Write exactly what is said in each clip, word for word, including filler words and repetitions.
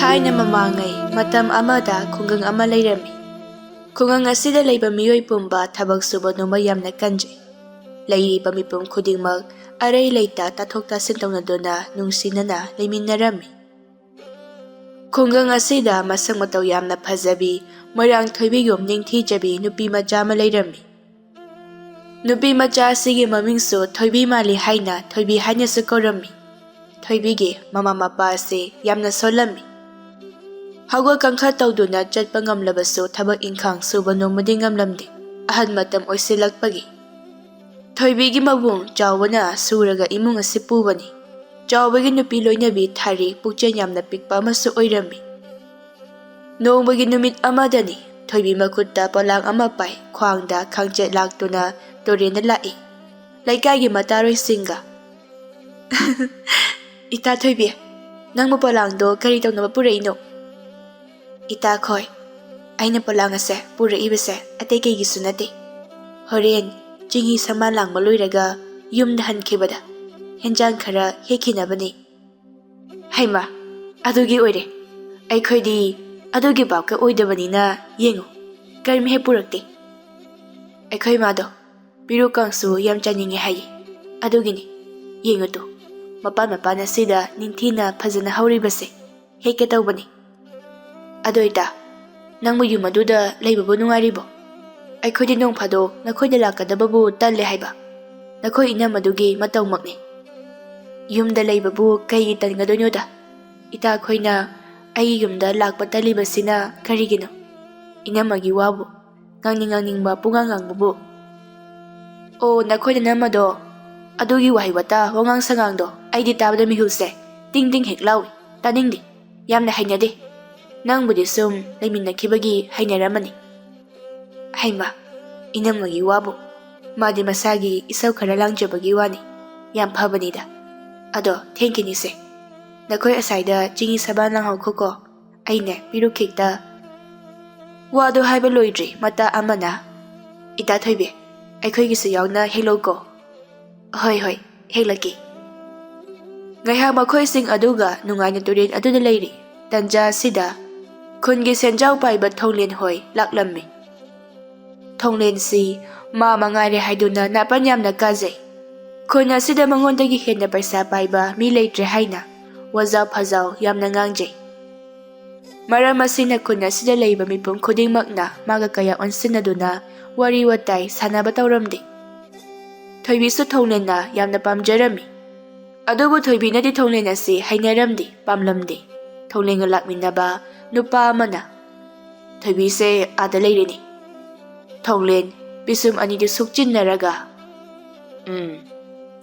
ꯊꯥꯏꯅ ꯃꯃꯥꯡꯉꯩ ꯃꯇꯝ ꯑꯃꯗ ꯈꯨꯡꯒꯪ ꯑꯃ ꯂꯩꯔꯝꯃꯤ꯫ ꯈꯨꯡꯒꯪ ꯑꯁꯤꯗ ꯂꯩꯕ ꯃꯤꯑꯣꯏ ꯄꯨꯝꯕ ꯊꯕꯛ ꯁꯨꯕ ꯅꯣꯝꯕ ꯌꯥꯝꯅ ꯀꯟꯖꯩ꯫ ꯂꯩꯔꯤꯕ ꯃꯤꯄꯨꯝ ꯈꯨꯗꯤꯡꯃꯛ ꯑꯔꯩ ꯂꯩꯇ ꯇꯥꯊꯣꯛ ꯇꯥꯁꯤꯟ ꯇꯧꯅꯗꯨꯅ ꯅꯨꯡꯁꯤꯅꯅ ꯂꯩꯃꯤꯟꯅꯔꯝꯃꯤ꯫ ꯈꯨꯡꯒꯪ ꯑꯁꯤꯗ ꯃꯁꯛ ꯃꯇꯧ ꯌꯥꯝꯅ ꯐꯖꯕꯤ, ꯃꯣꯏꯔꯥꯡ ꯊꯣꯏꯕꯤꯒꯨꯝ ꯅꯤꯡꯊꯤꯖꯕꯤ ꯅꯨꯄꯤ ꯃꯆꯥ ꯑꯃ ꯂꯩꯔꯝꯃꯤ꯫ ꯅꯨꯄꯤ ꯃꯆꯥ ꯑꯁꯤꯒꯤ ꯃꯃꯤꯡꯁꯨ ꯊꯣꯏꯕꯤ ꯃꯥꯜꯂꯤ ꯍꯥꯏꯅ ꯊꯣꯏꯕꯤ ꯍꯥꯏꯅꯁꯨ ꯀꯧꯔꯝꯃꯤ꯫ ꯊꯣꯏꯕꯤꯒꯤ ꯃꯃꯥ ꯃꯄꯥ ꯑꯁꯤ ꯌꯥꯝꯅ ꯁꯣꯜꯂꯝꯃꯤ꯫ ꯍꯧꯒꯠ ꯀꯥꯡꯈꯠ ꯇꯧꯗꯨꯅ ꯆꯠꯄ ꯉꯝꯂꯕꯁꯨ ꯊꯕꯛ ꯏꯪꯈꯥꯡ ꯁꯨꯕ ꯅꯣꯝꯕꯗꯤ ꯉꯝꯂꯝꯗꯦ, ꯑꯍꯟ ꯃꯇꯝ ꯑꯣꯏꯁꯤꯜꯂꯛꯄꯒꯤ꯫ ꯊꯣꯏꯕꯤꯒꯤ ꯃꯕꯨꯡ ꯆꯥꯎꯕꯅ ꯁꯨꯔꯒ ꯏꯃꯨꯡ ꯑꯁꯤ ꯄꯨꯕꯅꯤ꯫ ꯆꯥꯎꯕꯒꯤ ꯅꯨꯄꯤ ꯂꯣꯏꯅꯕꯤ ꯊꯥꯔꯤ ꯄꯨꯛꯆꯦꯜ ꯌꯥꯝꯅ ꯄꯤꯛꯄ ꯑꯃꯁꯨ ꯑꯣꯏꯔꯝꯃꯤ꯫ ꯅꯣꯡꯃꯒꯤ ꯅꯨꯃꯤꯠ ꯑꯃꯗꯅꯤ ꯊꯣꯏꯕꯤ ꯃꯈꯨꯠꯇ ꯄꯣꯂꯥꯡ ꯑꯃ ꯄꯥꯏ, ꯈ꯭ꯋꯥꯡꯗ ꯈꯥꯡꯆꯦꯠ ꯂꯥꯛꯇꯨꯅ ꯇꯨꯔꯦꯟꯗ ꯂꯥꯛꯏ꯫ ꯂꯩꯀꯥꯏꯒꯤ ꯃꯇꯥꯔꯣꯏꯁꯤꯡꯒ "ꯏꯇꯥ ꯊꯣꯏꯕꯤ, ꯅꯪꯕꯨ ꯄꯣꯂꯥꯡꯗꯣ ꯀꯔꯤ ꯇꯧꯅꯕ ꯄꯨꯔꯛꯏꯅꯣ?" "ꯏꯇꯥ ꯈꯣꯏ, ꯑꯩꯅ ꯄꯣꯂꯥꯡ ꯑꯁꯦ ꯄꯨꯔꯛꯏꯕꯁꯦ ꯑꯇꯩ ꯀꯩꯒꯤꯁꯨ ꯅꯠꯇꯦ꯫ ꯍꯣꯔꯦꯟ ꯆꯤꯡꯍꯤ ꯁꯃꯥꯟ ꯂꯥꯡꯕ ꯂꯣꯏꯔꯒ ꯌꯨꯝꯗ ꯍꯟꯈꯤꯕꯗ ꯍꯦꯟꯖꯥꯡ ꯈꯔ ꯍꯦꯛꯈꯤꯅꯕꯅꯤ꯫" "ꯍꯩꯃꯥ, ꯑꯗꯨꯒꯤ ꯑꯣꯏꯔꯦ꯫ ꯑꯩꯈꯣꯏꯗꯤ ꯑꯗꯨꯒꯤ ꯚꯥꯞꯀ ꯑꯣꯏꯗꯕꯅꯤꯅ ꯌꯦꯡꯉꯨ, ꯀꯔꯤꯝ ꯍꯦꯛ ꯄꯨꯔꯛꯇꯦ꯫ ꯑꯩꯈꯣꯏ ꯃꯥꯗꯣ ꯄꯤꯔꯨꯛꯀꯥꯡꯁꯨ ꯌꯥꯝ ꯆꯥꯅꯤꯡꯉꯦ ꯍꯥꯏꯌꯦ꯫ ꯑꯗꯨꯒꯤꯅꯤ꯫ ꯌꯦꯡꯉꯨ ꯇꯨ, ꯃꯄꯥꯟ ꯃꯄꯥꯟ ꯑꯁꯤꯗ ꯅꯤꯡꯊꯤꯅ ꯐꯖꯅ ꯍꯧꯔꯤꯕꯁꯦ꯫ ꯍꯦꯛꯀꯦ ꯇꯧꯕꯅꯤ꯫ ꯑꯗꯣ ꯏꯇꯥ, ꯅꯪꯕꯨ ꯌꯨꯝ ꯑꯗꯨꯗ ꯂꯩꯕꯕꯨ ꯅꯨꯡꯉꯥꯏꯔꯤꯕꯣ? ꯑꯩꯈꯣꯏꯗꯤ ꯅꯣꯡ ꯐꯥꯗꯣꯛ ꯅꯈꯣꯏꯗ ꯂꯥꯛꯀꯗꯕꯕꯨ ꯇꯜꯂꯦ ꯍꯥꯏꯕ꯫ ꯅꯈꯣꯏ ꯏꯅꯝꯃꯗꯨꯒꯤ ꯃꯇꯧꯃꯛꯅꯤ꯫ ꯌꯨꯝꯗ ꯂꯩꯕꯕꯨ ꯀꯩꯒꯤ ꯇꯟꯒꯗꯣꯏꯅꯣꯗ? ꯏꯇꯥ ꯑꯩꯈꯣꯏꯅ ꯑꯩꯒꯤ ꯌꯨꯝꯗ ꯂꯥꯛꯄ ꯇꯜꯂꯤꯕꯁꯤꯅ ꯀꯔꯤꯒꯤꯅꯣ? ꯏꯅꯝꯃꯒꯤ ꯋꯥꯕꯨ ꯉꯥꯡꯅꯤꯡ ꯉꯥꯡꯅꯤꯡꯕ ꯄꯨꯡꯉꯥꯡ ꯉꯥꯡꯕꯕꯨ꯫ ꯑꯣ, ꯅꯈꯣꯏ ꯅꯅꯝꯃꯗꯣ, ꯑꯗꯨꯒꯤ ꯋꯥꯍꯩ ꯋꯥꯇꯥ, ꯋꯥꯉꯥꯡ ꯁꯉꯥꯡꯗꯣ ꯑꯩꯗꯤ ꯇꯥꯕꯗ ꯃꯤꯍꯨꯜꯁꯦ ꯇꯤꯡ ꯇꯤꯡ ꯍꯦꯛ ꯂꯥꯎꯏ꯫ ꯇꯥꯅꯤꯡꯗꯦ꯫ ꯌꯥꯝꯅ ꯍꯩꯅꯗꯦ꯫ ꯅꯪꯕꯨꯗꯤ ꯁꯨꯝ ꯂꯩꯃꯤꯟꯅꯈꯤꯕꯒꯤ ꯍꯩꯅꯔꯝꯃꯅꯤ꯫ ꯍꯩꯃꯥ, ꯏꯅꯝꯃꯒꯤ ꯋꯥꯕꯨ꯫ ꯃꯥꯗꯤ ꯃꯁꯥꯒꯤ ꯏꯁꯧ ꯈꯔ ꯂꯥꯡꯖꯕꯒꯤ ꯋꯥꯅꯤ꯫ ꯌꯥꯝ ꯐꯕꯅꯤꯗ꯫ ꯑꯗꯣ ꯊꯦꯡꯈꯤꯅꯤꯁꯦ꯫ ꯅꯈꯣꯏ ꯑꯁꯥꯏꯗ ꯆꯤꯡꯍꯤ ꯁꯕꯥꯟ ꯂꯥꯡꯍꯧꯈꯣꯀꯣ꯫ ꯑꯩꯅꯦ ꯄꯤꯔꯨꯛ ꯈꯤꯛꯇ꯫ ꯋꯥꯗꯣ ꯍꯥꯏꯕ ꯂꯣꯏꯗ꯭ꯔꯤ ꯃꯇꯥ ꯑꯃꯅ, "ꯏꯇꯥ ꯊꯣꯏꯕꯤ, ꯑꯩꯈꯣꯏꯒꯤꯁꯨ ꯌꯥꯎꯅ ꯍꯦꯛꯂꯧꯀꯣ꯫" "ꯍꯣꯏ, ꯍꯣꯏ, ꯍꯦꯛꯂꯛꯀꯦ꯫" ꯉꯥꯏꯍꯥꯛ ꯃꯈꯣꯏꯁꯤꯡ ꯑꯗꯨꯒ ꯅꯨꯡꯉꯥꯏꯅ ꯇꯨꯔꯦꯟ ꯑꯗꯨꯗ ꯂꯩꯔꯤ꯫ ꯇꯟꯖꯥ ꯑꯁꯤꯗ ꯈꯨꯟꯒꯤ ꯁꯦꯟꯖꯥꯎ ꯄꯥꯏꯕ ꯊꯣꯡꯂꯦꯟ ꯍꯣꯏ ꯂꯥꯛꯂꯝꯃꯤ꯫ ꯊꯣꯡꯂꯦꯟꯁꯤ ꯃꯥ ꯃꯉꯥꯏꯔꯦ ꯍꯥꯏꯗꯨꯅ ꯅꯥꯄꯟ ꯌꯥꯝꯅ ꯀꯥꯖꯩ꯫ ꯈꯨꯟ ꯑꯁꯤꯗ ꯃꯉꯣꯟꯗꯒꯤ ꯍꯦꯟꯅ ꯄꯩꯁꯥ ꯄꯥꯏꯕ ꯃꯤ ꯂꯩꯇ꯭ꯔꯦ ꯍꯥꯏꯅ ꯋꯥꯖꯥꯎ ꯐꯖꯥꯎ ꯌꯥꯝꯅ ꯉꯥꯡꯖꯩ꯫ ꯃꯔꯝ ꯑꯁꯤꯅ ꯈꯨꯟ ꯑꯁꯤꯗ ꯂꯩꯕ ꯃꯤꯄꯨꯝ ꯈꯨꯗꯤꯡꯃꯛꯅ ꯃꯥꯒ ꯀꯌꯥ ꯑꯣꯟꯁꯤꯟꯅꯗꯨꯅ ꯋꯥꯔꯤ ꯋꯥꯇꯥꯏ ꯁꯥꯟꯅꯕ ꯇꯧꯔꯝꯗꯦ꯫ ꯊꯣꯏꯕꯤꯁꯨ ꯊꯣꯡꯂꯦꯟꯅ ꯌꯥꯝꯅ ꯄꯥꯝꯖꯔꯝꯃꯤ꯫ ꯑꯗꯨꯕꯨ ꯊꯣꯏꯕꯤꯅꯗꯤ ꯊꯣꯡꯂꯦꯟ ꯑꯁꯤ ꯍꯩꯅꯔꯝꯗꯦ, ꯄꯥꯝꯂꯝꯗꯦ꯫ ꯊꯣꯡꯂꯦꯟꯒ ꯂꯥꯛꯃꯤꯟꯅꯕ ꯅꯨꯄꯥ ꯑꯃꯅ, "ꯊꯣꯏꯕꯤꯁꯦ ꯑꯥꯗ ꯂꯩꯔꯤꯅꯤ꯫ ꯊꯣꯡꯂꯦꯟ, ꯄꯤꯁꯨꯝ ꯑꯅꯤꯗꯨ ꯁꯨꯛꯆꯤꯟꯅꯔꯒ, ꯎꯝ,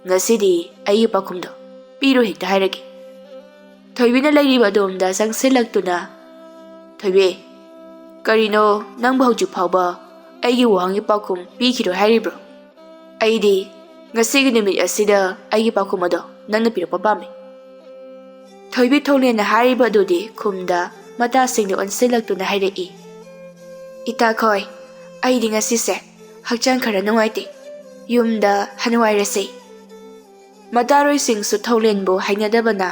ꯉꯁꯤꯗꯤ ꯑꯩꯒꯤ ꯄꯥꯎꯈꯨꯝꯗꯣ ꯄꯤꯔꯣ ꯍꯦꯛꯇ ꯍꯥꯏꯔꯒꯦ꯫" ꯊꯣꯏꯕꯤꯅ ꯂꯩꯔꯤꯕ ꯑꯗꯣꯝꯗ ꯆꯪꯁꯤꯜꯂꯛꯇꯨꯅ, "ꯊꯣꯏꯕꯤ, ꯀꯔꯤꯅꯣ ꯅꯪꯕꯨ ꯍꯧꯖꯤꯛ ꯐꯥꯎꯕ ꯑꯩꯒꯤ ꯋꯥꯍꯪꯒꯤ ꯄꯥꯎꯈꯨꯝ ꯄꯤꯈꯤꯔꯣꯏ ꯍꯥꯏꯔꯤꯕ꯭ꯔꯣ? ꯑꯩꯗꯤ ꯉꯁꯤꯒꯤ ꯅꯨꯃꯤꯠ ꯑꯁꯤꯗ ꯑꯩꯒꯤ ꯄꯥꯎꯈꯨꯝ ꯑꯗꯣ ꯅꯪꯅ ꯄꯤꯔꯛꯄ ꯄꯥꯝꯃꯤ꯫" ꯊꯣꯏꯕꯤ ꯊꯣꯡꯂꯦꯟꯅ ꯍꯥꯏꯔꯤꯕ ꯑꯗꯨꯗꯤ ꯈꯨꯝꯗ ꯃꯇꯥꯁꯤꯡꯗ ꯑꯣꯟꯁꯤꯜꯂꯛꯇꯨꯅ ꯍꯥꯏꯔꯛꯏ, "ꯏꯇꯥꯈꯣꯏ, ꯑꯩꯗꯤ ꯉꯁꯤꯁꯦ ꯍꯛꯆꯥꯡ ꯈꯔ ꯅꯨꯡꯉꯥꯏꯇꯦ꯫ ꯌꯨꯝꯗ ꯍꯟꯋꯥꯏꯔꯁꯤ꯫" ꯃꯇꯥꯔꯣꯏꯁꯤꯡꯁꯨ ꯊꯧꯂꯦꯟꯕꯨ ꯍꯩꯅꯗꯕꯅ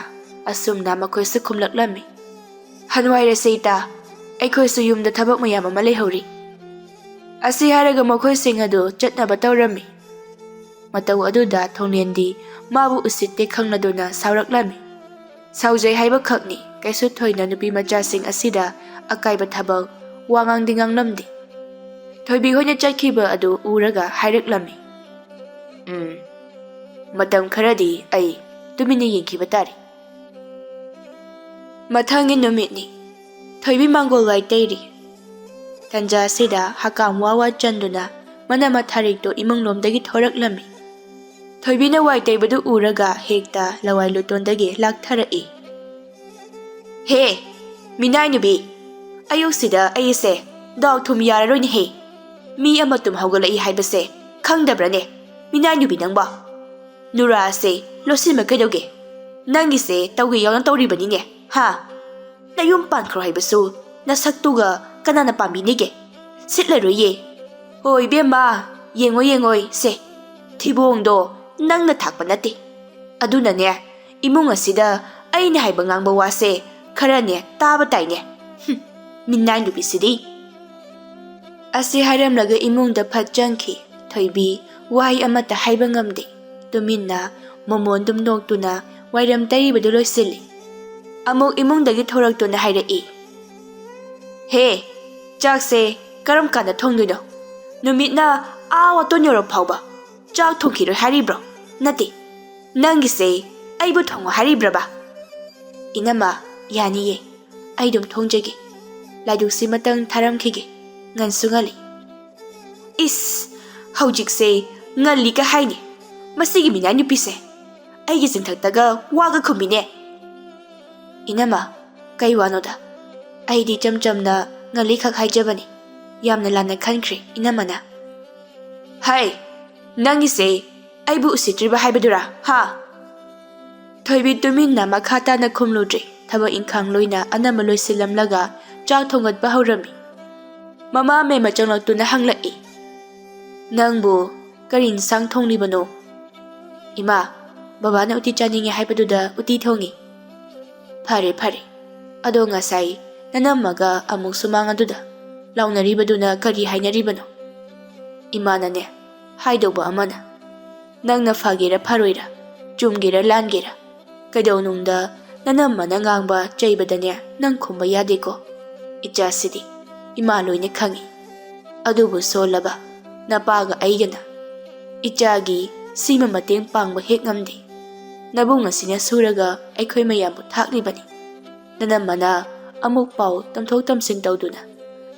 ꯑꯁꯨꯝꯅ ꯃꯈꯣꯏꯁꯨ ꯈꯨꯝꯂꯛꯂꯝꯃꯤ, "ꯍꯟꯋꯥꯏꯔꯁꯦ ꯏꯇꯥ, ꯑꯩꯈꯣꯏꯁꯨ ꯌꯨꯝꯗ ꯊꯕꯛ ꯃꯌꯥꯝ ꯑꯃ ꯂꯩꯍꯧꯔꯤ꯫" ꯑꯁꯤ ꯍꯥꯏꯔꯒ ꯃꯈꯣꯏꯁꯤꯡ ꯑꯗꯨ ꯆꯠꯅꯕ ꯇꯧꯔꯝꯃꯤ꯫ ꯃꯇꯧ ꯑꯗꯨꯗ ꯊꯣꯡꯂꯦꯟꯗꯤ ꯃꯥꯕꯨ ꯎꯁꯤꯠꯇꯦ ꯈꯪꯂꯗꯨꯅ ꯁꯥꯎꯔꯛꯂꯝꯃꯤ꯫ ꯁꯥꯎꯖꯩ ꯍꯥꯏꯕꯈꯛꯅꯤ, ꯀꯩꯁꯨ ꯊꯣꯏꯅ ꯅꯨꯄꯤ ꯃꯆꯥꯁꯤꯡ ꯑꯁꯤꯗ ꯑꯀꯥꯏꯕ ꯊꯕꯛ ꯋꯥ ꯉꯥꯡꯗꯤ ꯉꯥꯡꯂꯝꯗꯦ꯫ ꯊꯣꯏꯕꯤ ꯍꯣꯏꯅ ꯆꯠꯈꯤꯕ ꯑꯗꯨ ꯎꯔꯒ ꯍꯥꯏꯔꯛꯂꯝꯃꯤ, "ꯎꯝ, ꯃꯇꯝ ꯈꯔꯗꯤ ꯑꯩ ꯇꯨꯃꯤꯟꯅ ꯌꯦꯡꯈꯤꯕ ꯇꯥꯔꯦ꯫" ꯃꯊꯪꯒꯤ ꯅꯨꯃꯤꯠꯅꯤ꯫ ꯊꯣꯏꯕꯤ ꯃꯥꯡꯒꯣꯜ ꯋꯥꯏ ꯇꯩꯔꯤ꯫ ꯇꯟꯖꯥ ꯑꯁꯤꯗ ꯍꯀꯥꯝ ꯋꯥ ꯋꯥ ꯆꯟꯗꯨꯅ ꯃꯅꯥ ꯃꯊꯥꯔꯤꯛꯇꯣ ꯏꯃꯨꯡꯂꯣꯝꯗꯒꯤ ꯊꯣꯔꯛꯂꯝꯃꯤ꯫ ꯊꯣꯏꯕꯤꯅ ꯋꯥꯏ ꯇꯩꯕꯗꯨ ꯎꯔꯒ ꯍꯦꯛꯇ ꯂꯋꯥꯏ ꯂꯨꯇꯣꯟꯗꯒꯤ ꯂꯥꯛꯊꯔꯛꯏ꯫ "ꯍꯦ, ꯃꯤꯅꯥꯏ ꯅꯨꯕꯤ, ꯑꯌꯨꯛꯁꯤꯗ ꯑꯩꯁꯦ ꯗꯥꯎ ꯊꯨꯝ ꯌꯥꯔꯔꯣꯏꯅꯦꯍꯦ꯫ ꯃꯤ ꯑꯃ ꯇꯨꯝ ꯍꯧꯒꯠꯂꯛꯏ ꯍꯥꯏꯕꯁꯦ ꯈꯪꯗꯕ꯭ꯔꯅꯦ, ꯃꯤꯅꯥꯏ ꯅꯨꯕꯤ ꯅꯪꯕꯣ? ꯅꯨꯔꯥꯁꯦ ꯂꯣꯠꯁꯤꯟꯕ ꯀꯩꯗꯧꯒꯦ? ꯅꯪꯒꯤꯁꯦ ꯇꯧꯒꯦ ꯌꯥꯎꯅ ꯇꯧꯔꯤꯕꯅꯤꯅꯦ, ꯍꯥ? ꯅꯌꯨꯝ ꯄꯥꯟꯈ꯭ꯔꯣ ꯍꯥꯏꯕꯁꯨ ꯅꯁꯛꯇꯨꯒ ꯀꯅꯥꯅ ꯄꯥꯝꯕꯤꯅꯤꯒꯦ? ꯁꯤꯠꯂꯔꯣꯏꯌꯦ꯫ ꯍꯣ ꯏꯕꯦꯝꯃ, ꯌꯦꯡꯉꯣ ꯌꯦꯡꯉꯣꯏ ꯁꯦ, ꯊꯤꯕꯣꯡꯗꯣ ꯅꯪꯅ ꯊꯥꯛꯄ ꯅꯠꯇꯦ꯫ ꯑꯗꯨꯅꯅꯦ, ꯏꯃꯨꯡ ꯑꯁꯤꯗ ꯑꯩꯅ ꯍꯥꯏꯕ ꯉꯥꯡꯕ ꯋꯥꯁꯦ ꯈꯔꯅꯦ ꯇꯥꯕ ꯇꯥꯏꯅꯦ꯫ ꯍꯨꯝ, ꯃꯤꯅꯥꯏ ꯅꯨꯄꯤꯁꯤꯗꯤ꯫ ꯑꯁꯤ ꯍꯥꯏꯔꯝꯂꯒ ꯏꯃꯨꯡꯗ ꯐꯠ ꯆꯪꯈꯤ꯫ ꯊꯣꯏꯕꯤ ꯋꯥꯍꯩ ꯑꯃꯠꯇ ꯍꯥꯏꯕ ꯉꯝꯗꯦ꯫ ꯇꯨꯃꯤꯟꯅ ꯃꯣꯃꯣꯟꯗꯨꯝ ꯅꯣꯛꯇꯨꯅ ꯋꯥꯏꯔꯝ ꯇꯩꯕꯗꯨ ꯂꯣꯏꯁꯤꯜꯂꯤ꯫ ꯑꯃꯨꯛ ꯏꯃꯨꯡꯗꯒꯤ ꯊꯣꯔꯛꯇꯨꯅ ꯍꯥꯏꯔꯛꯏ, "ꯍꯦ, ꯆꯥꯛꯁꯦ ꯀꯔꯝ ꯀꯥꯟꯗ ꯊꯣꯡꯗꯣꯏꯅꯣ? ꯅꯨꯃꯤꯠꯅ ꯑꯥ ꯋꯥꯇꯣꯟ ꯌꯧꯔꯛ ꯐꯥꯎꯕ ꯆꯥꯛ ꯊꯣꯡꯈꯤꯔꯣꯏ ꯍꯥꯏꯔꯤꯕ꯭ꯔꯣ? ꯅꯠꯇꯦ, ꯅꯪꯒꯤꯁꯦ ꯑꯩꯕꯨ ꯊꯣꯡꯉꯣ ꯍꯥꯏꯔꯤꯕ꯭ꯔꯕ?" "ꯏꯅꯝꯃ, ꯌꯥꯅꯤꯌꯦ, ꯑꯩ ꯑꯗꯨꯝ ꯊꯣꯡꯖꯒꯦ꯫ ꯂꯥꯏꯗꯨꯛꯁꯤꯃꯇꯪ ꯊꯥꯔꯝꯈꯤꯒꯦ, ꯉꯟꯁꯨ ꯉꯜꯂꯤ꯫" "ꯏꯁ, ꯍꯧꯖꯤꯛꯁꯦ ꯉꯜꯂꯤꯒ ꯍꯥꯏꯅꯤ꯫ ꯃꯁꯤꯒꯤ ꯃꯤꯅꯥꯏ ꯅꯨꯄꯤꯁꯦ ꯑꯩꯒꯤ ꯆꯤꯟꯊꯛꯇꯒ ꯋꯥꯒ ꯈꯨꯝꯃꯤꯅꯦ꯫" "ꯏꯅꯝꯃ, ꯀꯩ ꯋꯥꯅꯣꯗ? ꯑꯩꯗꯤ ꯏꯆꯝ ꯆꯝꯅ ꯉꯜꯂꯤꯈꯛ ꯍꯥꯏꯖꯕꯅꯤ꯫ ꯌꯥꯝꯅ ꯂꯥꯟꯅ ꯈꯟꯈ꯭ꯔꯦ ꯏꯅꯝꯃꯅ꯫" "ꯍꯩ, ꯅꯪꯒꯤꯁꯦ ꯑꯩꯕꯨ ꯎꯁꯤꯠꯇ꯭ꯔꯤꯕ ꯍꯥꯏꯕꯗꯨꯔꯥ, ꯍꯥ?" ꯊꯣꯏꯕꯤ ꯇꯨꯃꯤꯟꯅ ꯃꯈꯥ ꯇꯥꯅ ꯈꯨꯝꯂꯨꯗ꯭ꯔꯦ꯫ ꯊꯕꯛ ꯏꯪꯈꯥꯡ ꯂꯣꯏꯅ ꯑꯅꯝꯕ ꯂꯣꯏꯁꯤꯜꯂꯝꯂꯒ ꯆꯥꯛ ꯊꯣꯡꯒꯠꯄ ꯍꯧꯔꯝꯃꯤ꯫ ꯃꯃꯥ ꯃꯦꯝꯃ ꯆꯪꯂꯛꯇꯨꯅ ꯍꯪꯂꯛꯏ, "ꯅꯪꯕꯨ ꯀꯔꯤ ꯏꯟꯁꯥꯡ ꯊꯣꯡꯂꯤꯕꯅꯣ?" "ꯏꯃꯥ, ꯕꯕꯥꯅ ꯎꯇꯤ ꯆꯥꯅꯤꯡꯉꯦ ꯍꯥꯏꯕꯗꯨꯗ ꯎꯇꯤ ꯊꯣꯡꯉꯤ꯫" "ꯐꯔꯦ, ꯐꯔꯦ꯫ ꯑꯗꯣ ꯉꯁꯥꯏ ꯅꯅꯝꯃꯒ ꯑꯃꯨꯛ ꯁꯨꯃꯥꯡ ꯑꯗꯨꯗ ꯂꯥꯎꯅꯔꯤꯕꯗꯨꯅ ꯀꯔꯤ ꯍꯥꯏꯅꯔꯤꯕꯅꯣ?" "ꯏꯃꯥꯅꯅꯦ, ꯍꯥꯏꯗꯧꯕ ꯑꯃꯅ, ꯅꯪꯅ ꯐꯒꯦꯔꯥ ꯐꯔꯣꯏꯔꯥ, ꯆꯨꯝꯒꯦꯔꯥ ꯂꯥꯟꯒꯦꯔꯥ, ꯀꯩꯗꯧꯅꯨꯡꯗ ꯅꯅꯝꯃꯅ ꯉꯥꯡꯕ ꯆꯩꯕꯗꯅꯦ ꯅꯪ ꯈꯨꯝꯕ ꯌꯥꯗꯦꯀꯣ꯫ ꯏꯆꯥꯁꯤꯗꯤ ꯏꯃꯥ ꯂꯣꯏꯅ ꯈꯪꯉꯤ꯫ ꯑꯗꯨꯕꯨ ꯁꯣꯜꯂꯕ ꯅꯄꯥꯒ ꯑꯩꯒꯅ ꯏꯆꯥꯒꯤ ꯁꯤꯃ ꯃꯇꯦꯡ ꯄꯥꯡꯕ ꯍꯦꯛ ꯉꯝꯗꯦ꯫ ꯅꯕꯨꯡ ꯑꯁꯤꯅ ꯁꯨꯔꯒ ꯑꯩꯈꯣꯏ ꯃꯌꯥꯝꯕꯨ ꯊꯥꯛꯂꯤꯕꯅꯤ꯫ ꯅꯅꯝꯃꯅ ꯑꯃꯨꯛ ꯄꯥꯎ ꯇꯝꯊꯣꯛ ꯇꯝꯁꯤꯟ ꯇꯧꯗꯨꯅ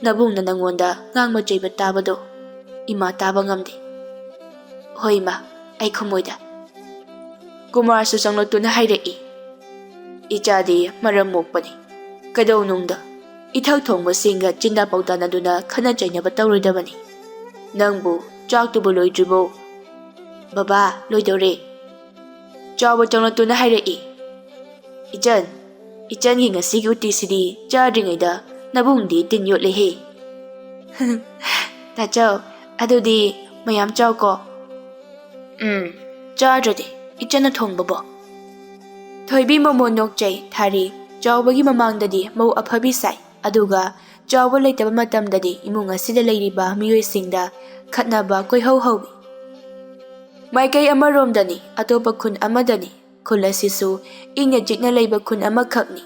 ꯅꯕꯨꯡꯅ ꯅꯉꯣꯟꯗ ꯉꯥꯡꯕ ꯆꯩꯕ ꯇꯥꯕꯗꯣ ꯏꯃꯥ ꯇꯥꯕ ꯉꯝꯗꯦ꯫" "ꯍꯣꯏ ꯏꯃꯥ, ꯑꯩ ꯈꯨꯝꯃꯣꯏꯗ꯫" ꯀꯨꯃꯥꯔꯁꯨ ꯆꯪꯂꯛꯇꯨꯅ ꯍꯥꯏꯔꯛꯏ, "ꯏꯆꯥꯗꯤ ꯃꯔꯝ ꯃꯣꯛꯄꯅꯤ꯫ ꯀꯩꯗꯧꯅꯨꯡꯗ ꯏꯊꯛ ꯊꯣꯡꯕꯁꯤꯡꯒ ꯆꯤꯟꯗꯥ ꯄꯥꯎꯗꯥꯅꯗꯨꯅ ꯈꯠꯅ ꯆꯩꯅꯕ ꯇꯧꯔꯣꯏꯗꯕꯅꯤ꯫ ꯅꯪꯕꯨ ꯆꯥꯛꯇꯨꯕꯨ ꯂꯣꯏꯗ꯭ꯔꯤꯕꯣ?" "ꯕꯕꯥ, ꯂꯣꯏꯗꯧꯔꯦ꯫" ꯆꯥꯎꯕ ꯆꯪꯂꯛꯇꯨꯅ ꯍꯥꯏꯔꯛꯏ, "ꯏꯆꯟ, ꯏꯆꯟꯒꯤ ꯉꯁꯤꯒꯤ ꯎꯇꯤꯁꯤꯗꯤ ꯆꯥꯗ꯭ꯔꯤꯉꯩꯗ ꯅꯕꯨꯡꯗꯤ ꯇꯤꯟ ꯌꯣꯠꯂꯦꯍꯦ꯫" "ꯇꯥꯆꯧ, ꯑꯗꯨꯗꯤ ꯃꯌꯥꯝ ꯆꯥꯎꯀꯣ꯫" "ꯎꯝ, ꯆꯥꯗ꯭ꯔꯗꯤ ꯏꯆꯟꯅ ꯊꯣꯡꯕꯕꯣ?" ꯊꯣꯏꯕꯤ ꯃꯣꯃꯣꯟ ꯅꯣꯛꯆꯩ ꯊꯥꯔꯤ꯫ ꯆꯥꯎꯕꯒꯤ ꯃꯃꯥꯡꯗꯗꯤ ꯃꯧ ꯑꯐꯕꯤ ꯁꯥꯏ, ꯑꯗꯨꯒ ꯆꯥꯎꯕ ꯂꯩꯇꯕ ꯃꯇꯝꯗꯗꯤ ꯏꯃꯨꯡ ꯑꯁꯤꯗ ꯂꯩꯔꯤꯕ ꯃꯤꯑꯣꯏꯁꯤꯡꯗ ꯈꯠꯅꯕ ꯀꯣꯏꯍꯧ ꯍꯧꯏ꯫ ꯃꯥꯏꯀꯩ ꯑꯃꯔꯣꯝꯗꯅꯤ, ꯑꯇꯣꯞꯄ ꯈꯨꯟ ꯑꯃꯗꯅꯤ, ꯈꯨꯜ ꯑꯁꯤꯁꯨ ꯏꯪꯅ ꯆꯤꯛꯅ ꯂꯩꯕ ꯈꯨꯟ ꯑꯃꯈꯛꯅꯤ꯫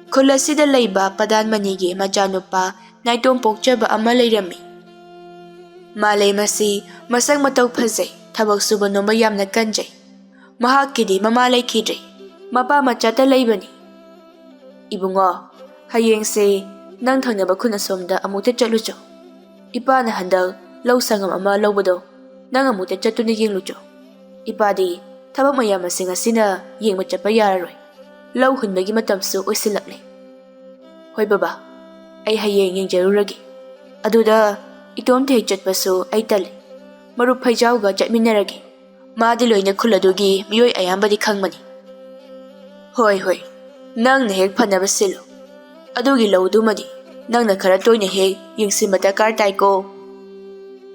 ꯈꯨꯜ ꯑꯁꯤꯗ ꯂꯩꯕ ꯄ꯭ꯔꯙꯥꯟ ꯃꯅꯤꯒꯤ ꯃꯆꯥꯅꯨꯄꯥ ꯅꯥꯏꯇꯣꯝ ꯄꯣꯛꯆꯕ ꯑꯃ ꯂꯩꯔꯝꯃꯤ꯫ ꯃꯥꯂꯦꯝ ꯑꯁꯤ ꯃꯁꯛ ꯃꯇꯧ ꯐꯖꯩ, ꯊꯕꯛ ꯁꯨꯕ ꯅꯣꯝꯕ ꯌꯥꯝꯅ ꯀꯟꯖꯩ꯫ ꯃꯍꯥꯛꯀꯤꯗꯤ ꯃꯃꯥ ꯂꯩꯈꯤꯗ꯭ꯔꯦ, ꯃꯄꯥ ꯃꯆꯥꯇ ꯂꯩꯕꯅꯤ꯫ "ꯏꯕꯨꯡꯉꯣ, ꯍꯌꯦꯡꯁꯦ ꯅꯪ ꯊꯪꯅꯕ ꯈꯨꯟ ꯑꯁꯣꯝꯗ ꯑꯃꯨꯛꯇ ꯆꯠꯂꯨꯆꯣ꯫ ꯏꯄꯥꯅ ꯍꯟꯗꯛ ꯂꯧ ꯁꯪꯒꯝ ꯑꯃ ꯂꯧꯕꯗꯣ ꯅꯪ ꯑꯃꯨꯛꯇ ꯆꯠꯇꯨꯅ ꯌꯦꯡꯂꯨꯆꯣ꯫ ꯏꯄꯥꯗꯤ ꯊꯕꯛ ꯃꯌꯥꯝ ꯑꯁꯤ ꯉꯁꯤꯅ ꯌꯦꯡꯕ ꯆꯠꯄ ꯌꯥꯔꯔꯣꯏ꯫ ꯂꯧ ꯍꯨꯟꯕꯒꯤ ꯃꯇꯝꯁꯨ ꯑꯣꯏꯁꯤꯜꯂꯛꯂꯦ꯫" "ꯍꯣꯏ ꯕꯕꯥ, ꯑꯩ ꯍꯌꯦꯡ ꯌꯦꯡꯖꯔꯨꯔꯒꯦ꯫ ꯑꯗꯨꯗ ꯏꯇꯣꯝꯇ ꯍꯦꯛ ꯆꯠꯄꯁꯨ ꯑꯩ ꯇꯜꯂꯤ꯫ ꯃꯔꯨꯞ ꯐꯩꯖꯥꯎꯒ ꯆꯠꯃꯤꯟꯅꯔꯒꯦ꯫ ꯃꯥꯗꯤ ꯂꯣꯏꯅ ꯈꯨꯜ ꯑꯗꯨꯒꯤ ꯃꯤꯑꯣꯏ ꯑꯌꯥꯝꯕꯗꯤ ꯈꯪꯕꯅꯤ꯫" "ꯍꯣꯏ, ꯍꯣꯏ, ꯅꯪꯅ ꯍꯦꯛ ꯐꯅꯕ ꯁꯤꯜꯂꯨ꯫ ꯑꯗꯨꯒꯤ ꯂꯧꯗꯨꯃꯗꯤ ꯅꯪꯅ ꯈꯔ ꯇꯣꯏꯅ ꯍꯦꯛ ꯌꯦꯡꯁꯤꯟꯕ ꯗꯔꯀꯥꯔ ꯇꯥꯏꯀꯣ꯫"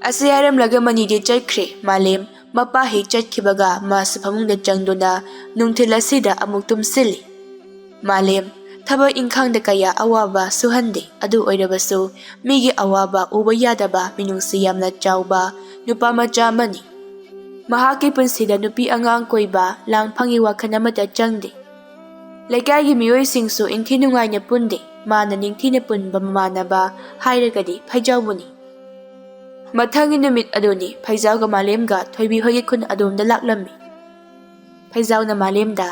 ꯑꯁꯤ ꯍꯥꯏꯔꯝꯂꯒ ꯃꯅꯤꯗꯤ ꯆꯠꯈ꯭ꯔꯦ꯫ ꯃꯥꯂꯦꯝ ꯃꯄꯥ ꯍꯦꯛ ꯆꯠꯈꯤꯕꯒ ꯃꯥꯁꯨ ꯐꯃꯨꯡꯗ ꯆꯪꯗꯨꯅ ꯅꯨꯡꯊꯤꯜ ꯑꯁꯤꯗ ꯑꯃꯨꯛ ꯇꯨꯝꯁꯤꯜꯂꯤ꯫ ꯃꯥꯂꯦꯝ ꯊꯕꯛ ꯏꯪꯈꯥꯡꯗ ꯀꯌꯥ ꯑꯋꯥꯕ ꯁꯨꯍꯟꯗꯦ, ꯑꯗꯨ ꯑꯣꯏꯔꯕꯁꯨ ꯃꯤꯒꯤ ꯑꯋꯥꯕ ꯎꯕ ꯌꯥꯗꯕ ꯃꯤꯅꯨꯡꯁꯤ ꯌꯥꯝꯅ ꯆꯥꯎꯕ ꯅꯨꯄꯥ ꯃꯆꯥ ꯑꯃꯅꯤ꯫ ꯃꯍꯥꯛꯀꯤ ꯄꯨꯟꯁꯤꯗ ꯅꯨꯄꯤ ꯑꯉꯥꯡ ꯀꯣꯏꯕ, ꯂꯥꯡꯐꯥꯡꯒꯤ ꯋꯥꯈꯜ ꯑꯃꯠꯇ ꯆꯪꯗꯦ꯫ ꯂꯩꯀꯥꯏꯒꯤ ꯃꯤꯑꯣꯏꯁꯤꯡꯁꯨ ꯏꯪꯊꯤ ꯅꯨꯡꯉꯥꯏꯅ ꯄꯨꯟꯗꯦ꯫ ꯃꯥꯅ ꯅꯤꯡꯊꯤꯅ ꯄꯨꯟꯕ ꯃꯃꯥꯟꯅꯕ ꯍꯥꯏꯔꯒꯗꯤ ꯐꯩꯖꯥꯎꯕꯨꯅꯤ꯫ ꯃꯊꯪꯒꯤ ꯅꯨꯃꯤꯠ ꯑꯗꯨꯅꯤ ꯐꯩꯖꯥꯎꯒ ꯃꯥꯂꯦꯝꯒ ꯊꯣꯏꯕꯤ ꯍꯣꯏꯒꯤ ꯈꯨꯟ ꯑꯗꯣꯝꯗ ꯂꯥꯛꯂꯝꯃꯤ꯫ ꯐꯩꯖꯥꯎꯅ ꯃꯥꯂꯦꯝꯗ,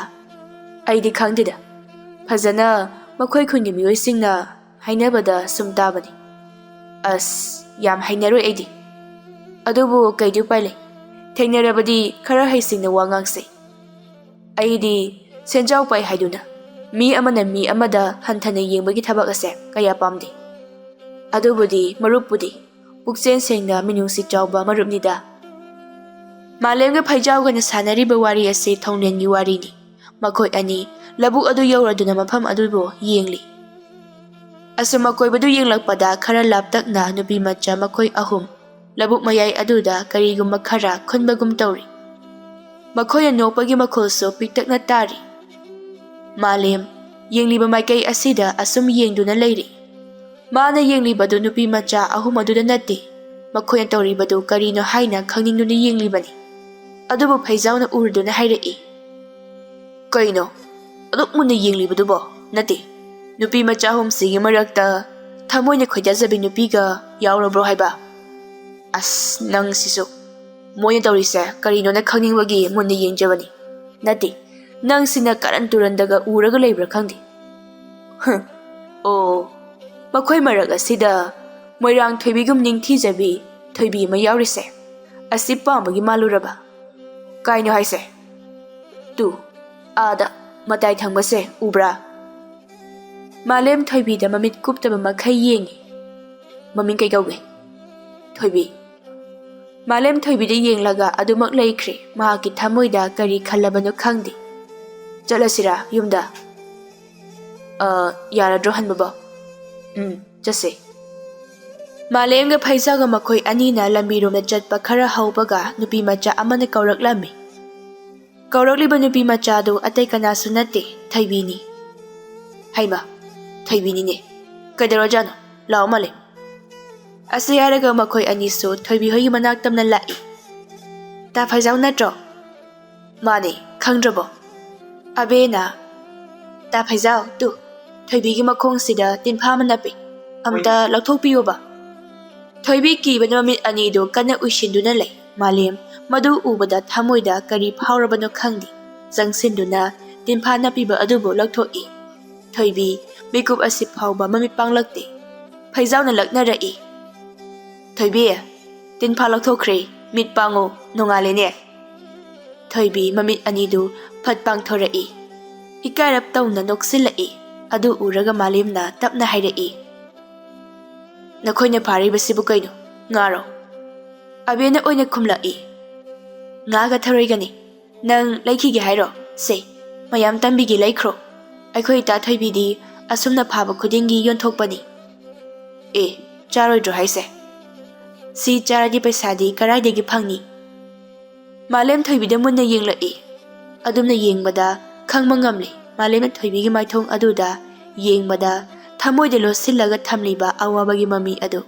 "ꯑꯩꯗꯤ ꯈꯪꯗꯦꯗ, ꯐꯖꯅ ꯃꯈꯣꯏ ꯈꯨꯟꯒꯤ ꯃꯤꯑꯣꯏꯁꯤꯡꯅ ꯍꯥꯏꯅꯕꯗ ꯁꯨꯝ ꯇꯥꯕꯅꯤ꯫ ꯑꯁ, ꯌꯥꯝ ꯍꯩꯅꯔꯣꯏ ꯑꯩꯗꯤ꯫ ꯑꯗꯨꯕꯨ ꯀꯩꯗꯤ ꯎꯄꯥꯏ ꯂꯩ? ꯊꯦꯡꯅꯔꯕꯗꯤ ꯈꯔ ꯍꯩꯁꯤꯡꯅ ꯋꯥ ꯉꯥꯡꯁꯦ꯫ ꯑꯩꯗꯤ ꯁꯦꯟꯖꯥꯎ ꯄꯥꯏ ꯍꯥꯏꯗꯨꯅ ꯃꯤ ꯑꯃꯅ ꯃꯤ ꯑꯃꯗ ꯍꯟꯊꯅ ꯌꯦꯡꯕꯒꯤ ꯊꯕꯛ ꯑꯁꯦ ꯀꯌꯥ ꯄꯥꯝꯗꯦ꯫ ꯑꯗꯨꯕꯨꯗꯤ ꯃꯔꯨꯞꯄꯨꯗꯤ ꯄꯨꯛꯆꯦꯜ ꯁꯦꯡꯅ ꯃꯤꯅꯨꯡꯁꯤ ꯆꯥꯎꯕ ꯃꯔꯨꯞꯅꯤꯗ꯫" ꯃꯥꯂꯦꯝꯒ ꯐꯩꯖꯥꯎꯒꯅ ꯁꯥꯟꯅꯔꯤꯕ ꯋꯥꯔꯤ ꯑꯁꯤ ꯊꯧꯅꯦꯟꯒꯤ ꯋꯥꯔꯤꯅꯤ꯫ ꯃꯈꯣꯏ ꯑꯅꯤ ꯂꯧꯕꯨꯛ ꯑꯗꯨ ꯌꯧꯔꯗꯨꯅ ꯃꯐꯝ ꯑꯗꯨꯕꯨ ꯌꯦꯡꯂꯤ꯫ ꯑꯁꯨꯝ ꯑꯀꯣꯏꯕꯗꯨ ꯌꯦꯡꯂꯛꯄꯗ ꯈꯔ ꯂꯥꯞꯇꯛꯅ ꯅꯨꯄꯤ ꯃꯆꯥ ꯃꯈꯣꯏ ꯑꯍꯨꯝ ꯂꯧꯕꯨꯛ ꯃꯌꯥꯏ ꯑꯗꯨꯗ ꯀꯔꯤꯒꯨꯝꯕ ꯈꯔ ꯈꯨꯟꯕꯒꯨꯝ ꯇꯧꯔꯤ꯫ ꯃꯈꯣꯏꯅ ꯅꯣꯛꯄꯒꯤ ꯃꯈꯣꯜꯁꯨ ꯄꯤꯛꯇꯛꯅ ꯇꯥꯔꯤ꯫ ꯃꯥꯂꯦꯝ ꯌꯦꯡꯂꯤꯕ ꯃꯥꯏꯀꯩ ꯑꯁꯤꯗ ꯑꯁꯨꯝ ꯌꯦꯡꯗꯨꯅ ꯂꯩꯔꯤ꯫ ꯃꯥꯅ ꯌꯦꯡꯂꯤꯕꯗꯨ ꯅꯨꯄꯤ ꯃꯆꯥ ꯑꯍꯨꯝ ꯑꯗꯨꯗ ꯅꯠꯇꯦ꯫ ꯃꯈꯣꯏꯅ ꯇꯧꯔꯤꯕꯗꯨ ꯀꯔꯤꯅꯣ ꯍꯥꯏꯅ ꯈꯪꯅꯤꯡꯗꯨꯅ ꯌꯦꯡꯂꯤꯕꯅꯤ꯫ ꯑꯗꯨꯕꯨ ꯐꯩꯖꯥꯎꯅ ꯎꯔꯗꯨꯅ ꯍꯥꯏꯔꯛꯏ, "ꯀꯩꯅꯣ ꯑꯗꯨꯛ ꯃꯨꯟꯅ ꯌꯦꯡꯂꯤꯕꯗꯨꯕꯣ?" "ꯅꯠꯇꯦ, ꯅꯨꯄꯤ ꯃꯆꯥ ꯑꯍꯨꯝꯁꯤꯒꯤ ꯃꯔꯛꯇ ꯊꯃꯣꯏꯅ ꯈꯣꯏꯗꯥꯖꯕꯤ ꯅꯨꯄꯤꯒ ꯌꯥꯎꯔꯕ꯭ꯔꯣ ꯍꯥꯏꯕ?" "ꯑꯁ, ꯅꯪꯁꯤꯁꯨ꯫ ꯃꯣꯏꯅ ꯇꯧꯔꯤꯁꯦ ꯀꯔꯤꯅꯣꯅ ꯈꯪꯅꯤꯡꯕꯒꯤ ꯃꯨꯟꯅ ꯌꯦꯡꯖꯕꯅꯤ꯫ ꯅꯠꯇꯦ, ꯅꯪꯁꯤꯅ ꯀꯥꯔꯟ ꯇꯨꯔꯟꯗꯒ ꯎꯔꯒ ꯂꯩꯕ꯭ꯔꯥ ꯈꯪꯗꯦ꯫ ꯍꯝ, ꯑꯣ, ꯃꯈꯣꯏ ꯃꯔꯛ ꯑꯁꯤꯗ ꯃꯣꯏꯔꯥꯡ ꯊꯣꯏꯕꯤꯒꯨꯝ ꯅꯤꯡꯊꯤꯖꯕꯤ ꯊꯣꯏꯕꯤ ꯑꯃ ꯌꯥꯎꯔꯤꯁꯦ꯫ ꯑꯁꯤ ꯄꯥꯝꯕꯒꯤ ꯃꯥꯜꯂꯨꯔꯕ?" "ꯀꯥꯏꯅꯣ ꯍꯥꯏꯁꯦ?" "ꯇꯨ, ꯑꯥꯗ, ꯃꯇꯥꯏ ꯊꯪꯕꯁꯦ ꯎꯕ꯭ꯔꯥ?" ꯃꯥꯂꯦꯝ ꯊꯣꯏꯕꯤꯗ ꯃꯃꯤꯠ ꯀꯨꯞꯇꯕ ꯃꯈꯩ ꯌꯦꯡꯉꯤ꯫ "ꯃꯃꯤꯡ ꯀꯩ ꯀꯧꯒꯦ?" "ꯊꯣꯏꯕꯤ꯫" ꯃꯥꯂꯦꯝ ꯊꯣꯏꯕꯤꯗ ꯌꯦꯡꯂꯒ ꯑꯗꯨꯃꯛ ꯂꯩꯈ꯭ꯔꯦ꯫ ꯃꯍꯥꯛꯀꯤ ꯊꯃꯣꯏꯗ ꯀꯔꯤ ꯈꯜꯂꯕꯅꯣ ꯈꯪꯗꯦ꯫ "ꯆꯠꯂꯁꯤꯔꯥ ꯌꯨꯝꯗ?" "ꯑ, ꯌꯥꯔꯗ꯭ꯔꯣ ꯍꯟꯕꯕꯣ?" "ꯎꯝ, ꯆꯠꯁꯦ꯫" ꯃꯥꯂꯦꯝꯒ ꯐꯩꯖꯥꯒ ꯃꯈꯣꯏ ꯑꯅꯤꯅ ꯂꯝꯕꯤꯔꯣꯝꯗ ꯆꯠꯄ ꯈꯔ ꯍꯧꯕꯒ ꯅꯨꯄꯤ ꯃꯆꯥ ꯑꯃꯅ ꯀꯧꯔꯛꯂꯝꯃꯤ꯫ ꯀꯧꯔꯛꯂꯤꯕ ꯅꯨꯄꯤ ꯃꯆꯥꯗꯨ ꯑꯇꯩ ꯀꯅꯥꯁꯨ ꯅꯠꯇꯦ, ꯊꯣꯏꯕꯤꯅꯤ꯫ "ꯍꯩꯃ, ꯊꯣꯏꯕꯤꯅꯤꯅꯦ꯫ ꯀꯩꯗꯧꯔꯖꯥꯠꯅꯣ? ꯂꯥꯛꯑꯣ ꯃꯥꯂꯦꯝ꯫" ꯑꯁꯤ ꯍꯥꯏꯔꯒ ꯃꯈꯣꯏ ꯑꯅꯤꯁꯨ ꯊꯣꯏꯕꯤ ꯍꯣꯏꯒꯤ ꯃꯅꯥꯛ ꯇꯝꯅ ꯂꯥꯛꯏ꯫ "ꯇꯥ ꯐꯩꯖꯥꯎ ꯅꯠꯇ꯭ꯔꯣ?" "ꯃꯥꯅꯦ, ꯈꯪꯗ꯭ꯔꯕꯣ?" ꯑꯕꯦꯅ, "ꯇꯥ ꯐꯩꯖꯥꯎ, ꯇꯨ, ꯊꯣꯏꯕꯤꯒꯤ ꯃꯈꯣꯡꯁꯤꯗ ꯇꯤꯟꯐꯥ ꯑꯃ ꯅꯞꯄꯤ, ꯑꯝꯇ ꯂꯧꯊꯣꯛꯄꯤꯌꯣꯕ꯫" ꯊꯣꯏꯕꯤ ꯀꯤꯕꯅ ꯃꯃꯤꯠ ꯑꯅꯤꯗꯨ ꯀꯟꯅ ꯎꯏꯁꯤꯟꯗꯨꯅ ꯂꯩ꯫ ꯃꯥꯂꯦꯝ ꯃꯗꯨ ꯎꯕꯗ ꯊꯃꯣꯏꯗ ꯀꯔꯤ ꯐꯥꯎꯔꯕꯅꯣ ꯈꯪꯗꯦ, ꯆꯪꯁꯤꯟꯗꯨꯅ ꯇꯤꯟꯐꯥ ꯅꯞꯄꯤꯕ ꯑꯗꯨꯕꯨ ꯂꯧꯊꯣꯛꯏ꯫ ꯊꯣꯏꯕꯤ ꯃꯤꯀꯨꯞ ꯑꯁꯤ ꯐꯥꯎꯕ ꯃꯃꯤꯠ ꯄꯥꯡꯂꯛꯇꯦ꯫ ꯐꯩꯖꯥꯎꯅ ꯂꯛꯅꯔꯛꯏ, "ꯊꯣꯏꯕꯤ, ꯇꯤꯟꯐꯥ ꯂꯧꯊꯣꯛꯈ꯭ꯔꯦ, ꯃꯤꯠ ꯄꯥꯡꯉꯨ, ꯅꯣꯡꯉꯥꯜꯂꯦꯅꯦ꯫" ꯊꯣꯏꯕꯤ ꯃꯃꯤꯠ ꯑꯅꯤꯗꯨ ꯐꯠ ꯄꯥꯡꯊꯣꯔꯛꯏ꯫ ꯏꯀꯥꯏꯔꯞ ꯇꯧꯅ ꯅꯣꯛꯁꯤꯜꯂꯛꯏ꯫ ꯑꯗꯨ ꯎꯔꯒ ꯃꯥꯂꯦꯝꯅ ꯇꯞꯅ ꯍꯥꯏꯔꯛꯏ, "ꯅꯈꯣꯏꯅ ꯐꯥꯔꯤꯕꯁꯤꯕꯨ ꯀꯩꯅꯣ? ꯉꯥꯔꯣ?" ꯑꯕꯦꯅ ꯑꯣꯏꯅ ꯈꯨꯝꯂꯛꯏ, "ꯉꯥꯒ ꯊꯔꯣꯏꯒꯅꯤ꯫ ꯅꯪ ꯂꯩꯈꯤꯒꯦ ꯍꯥꯏꯔꯣ? ꯁꯦ, ꯃꯌꯥꯝ ꯇꯝꯕꯤꯒꯦ, ꯂꯩꯈ꯭ꯔꯣ꯫ ꯑꯩꯈꯣꯏ ꯏꯇꯥ ꯊꯣꯏꯕꯤꯗꯤ ꯑꯁꯨꯝꯅ ꯐꯥꯕ ꯈꯨꯗꯤꯡꯒꯤ ꯌꯣꯟꯊꯣꯛꯄꯅꯤ꯫" "ꯑꯦ, ꯆꯥꯔꯣꯏꯗ꯭ꯔꯣ ꯍꯥꯏꯁꯦ?" "ꯁꯤ ꯆꯥꯔꯗꯤ ꯄꯩꯁꯥꯗꯤ ꯀꯔꯥꯏꯗꯒꯤ ꯐꯪꯅꯤ?" ꯃꯥꯂꯦꯝ ꯊꯣꯏꯕꯤꯗ ꯃꯨꯟꯅ ꯌꯦꯡꯂꯛꯏ꯫ ꯑꯗꯨꯝꯅ ꯌꯦꯡꯕꯗ ꯈꯪꯕ ꯉꯝꯂꯤ꯫ ꯃꯥꯂꯦꯝꯅ ꯊꯣꯏꯕꯤꯒꯤ ꯃꯥꯏꯊꯣꯡ ꯑꯗꯨꯗ ꯌꯦꯡꯕꯗ ꯊꯃꯣꯏꯗ ꯂꯣꯠꯁꯤꯜꯂꯒ ꯊꯝꯂꯤꯕ ꯑꯋꯥꯕꯒꯤ ꯃꯃꯤ ꯑꯗꯨ꯫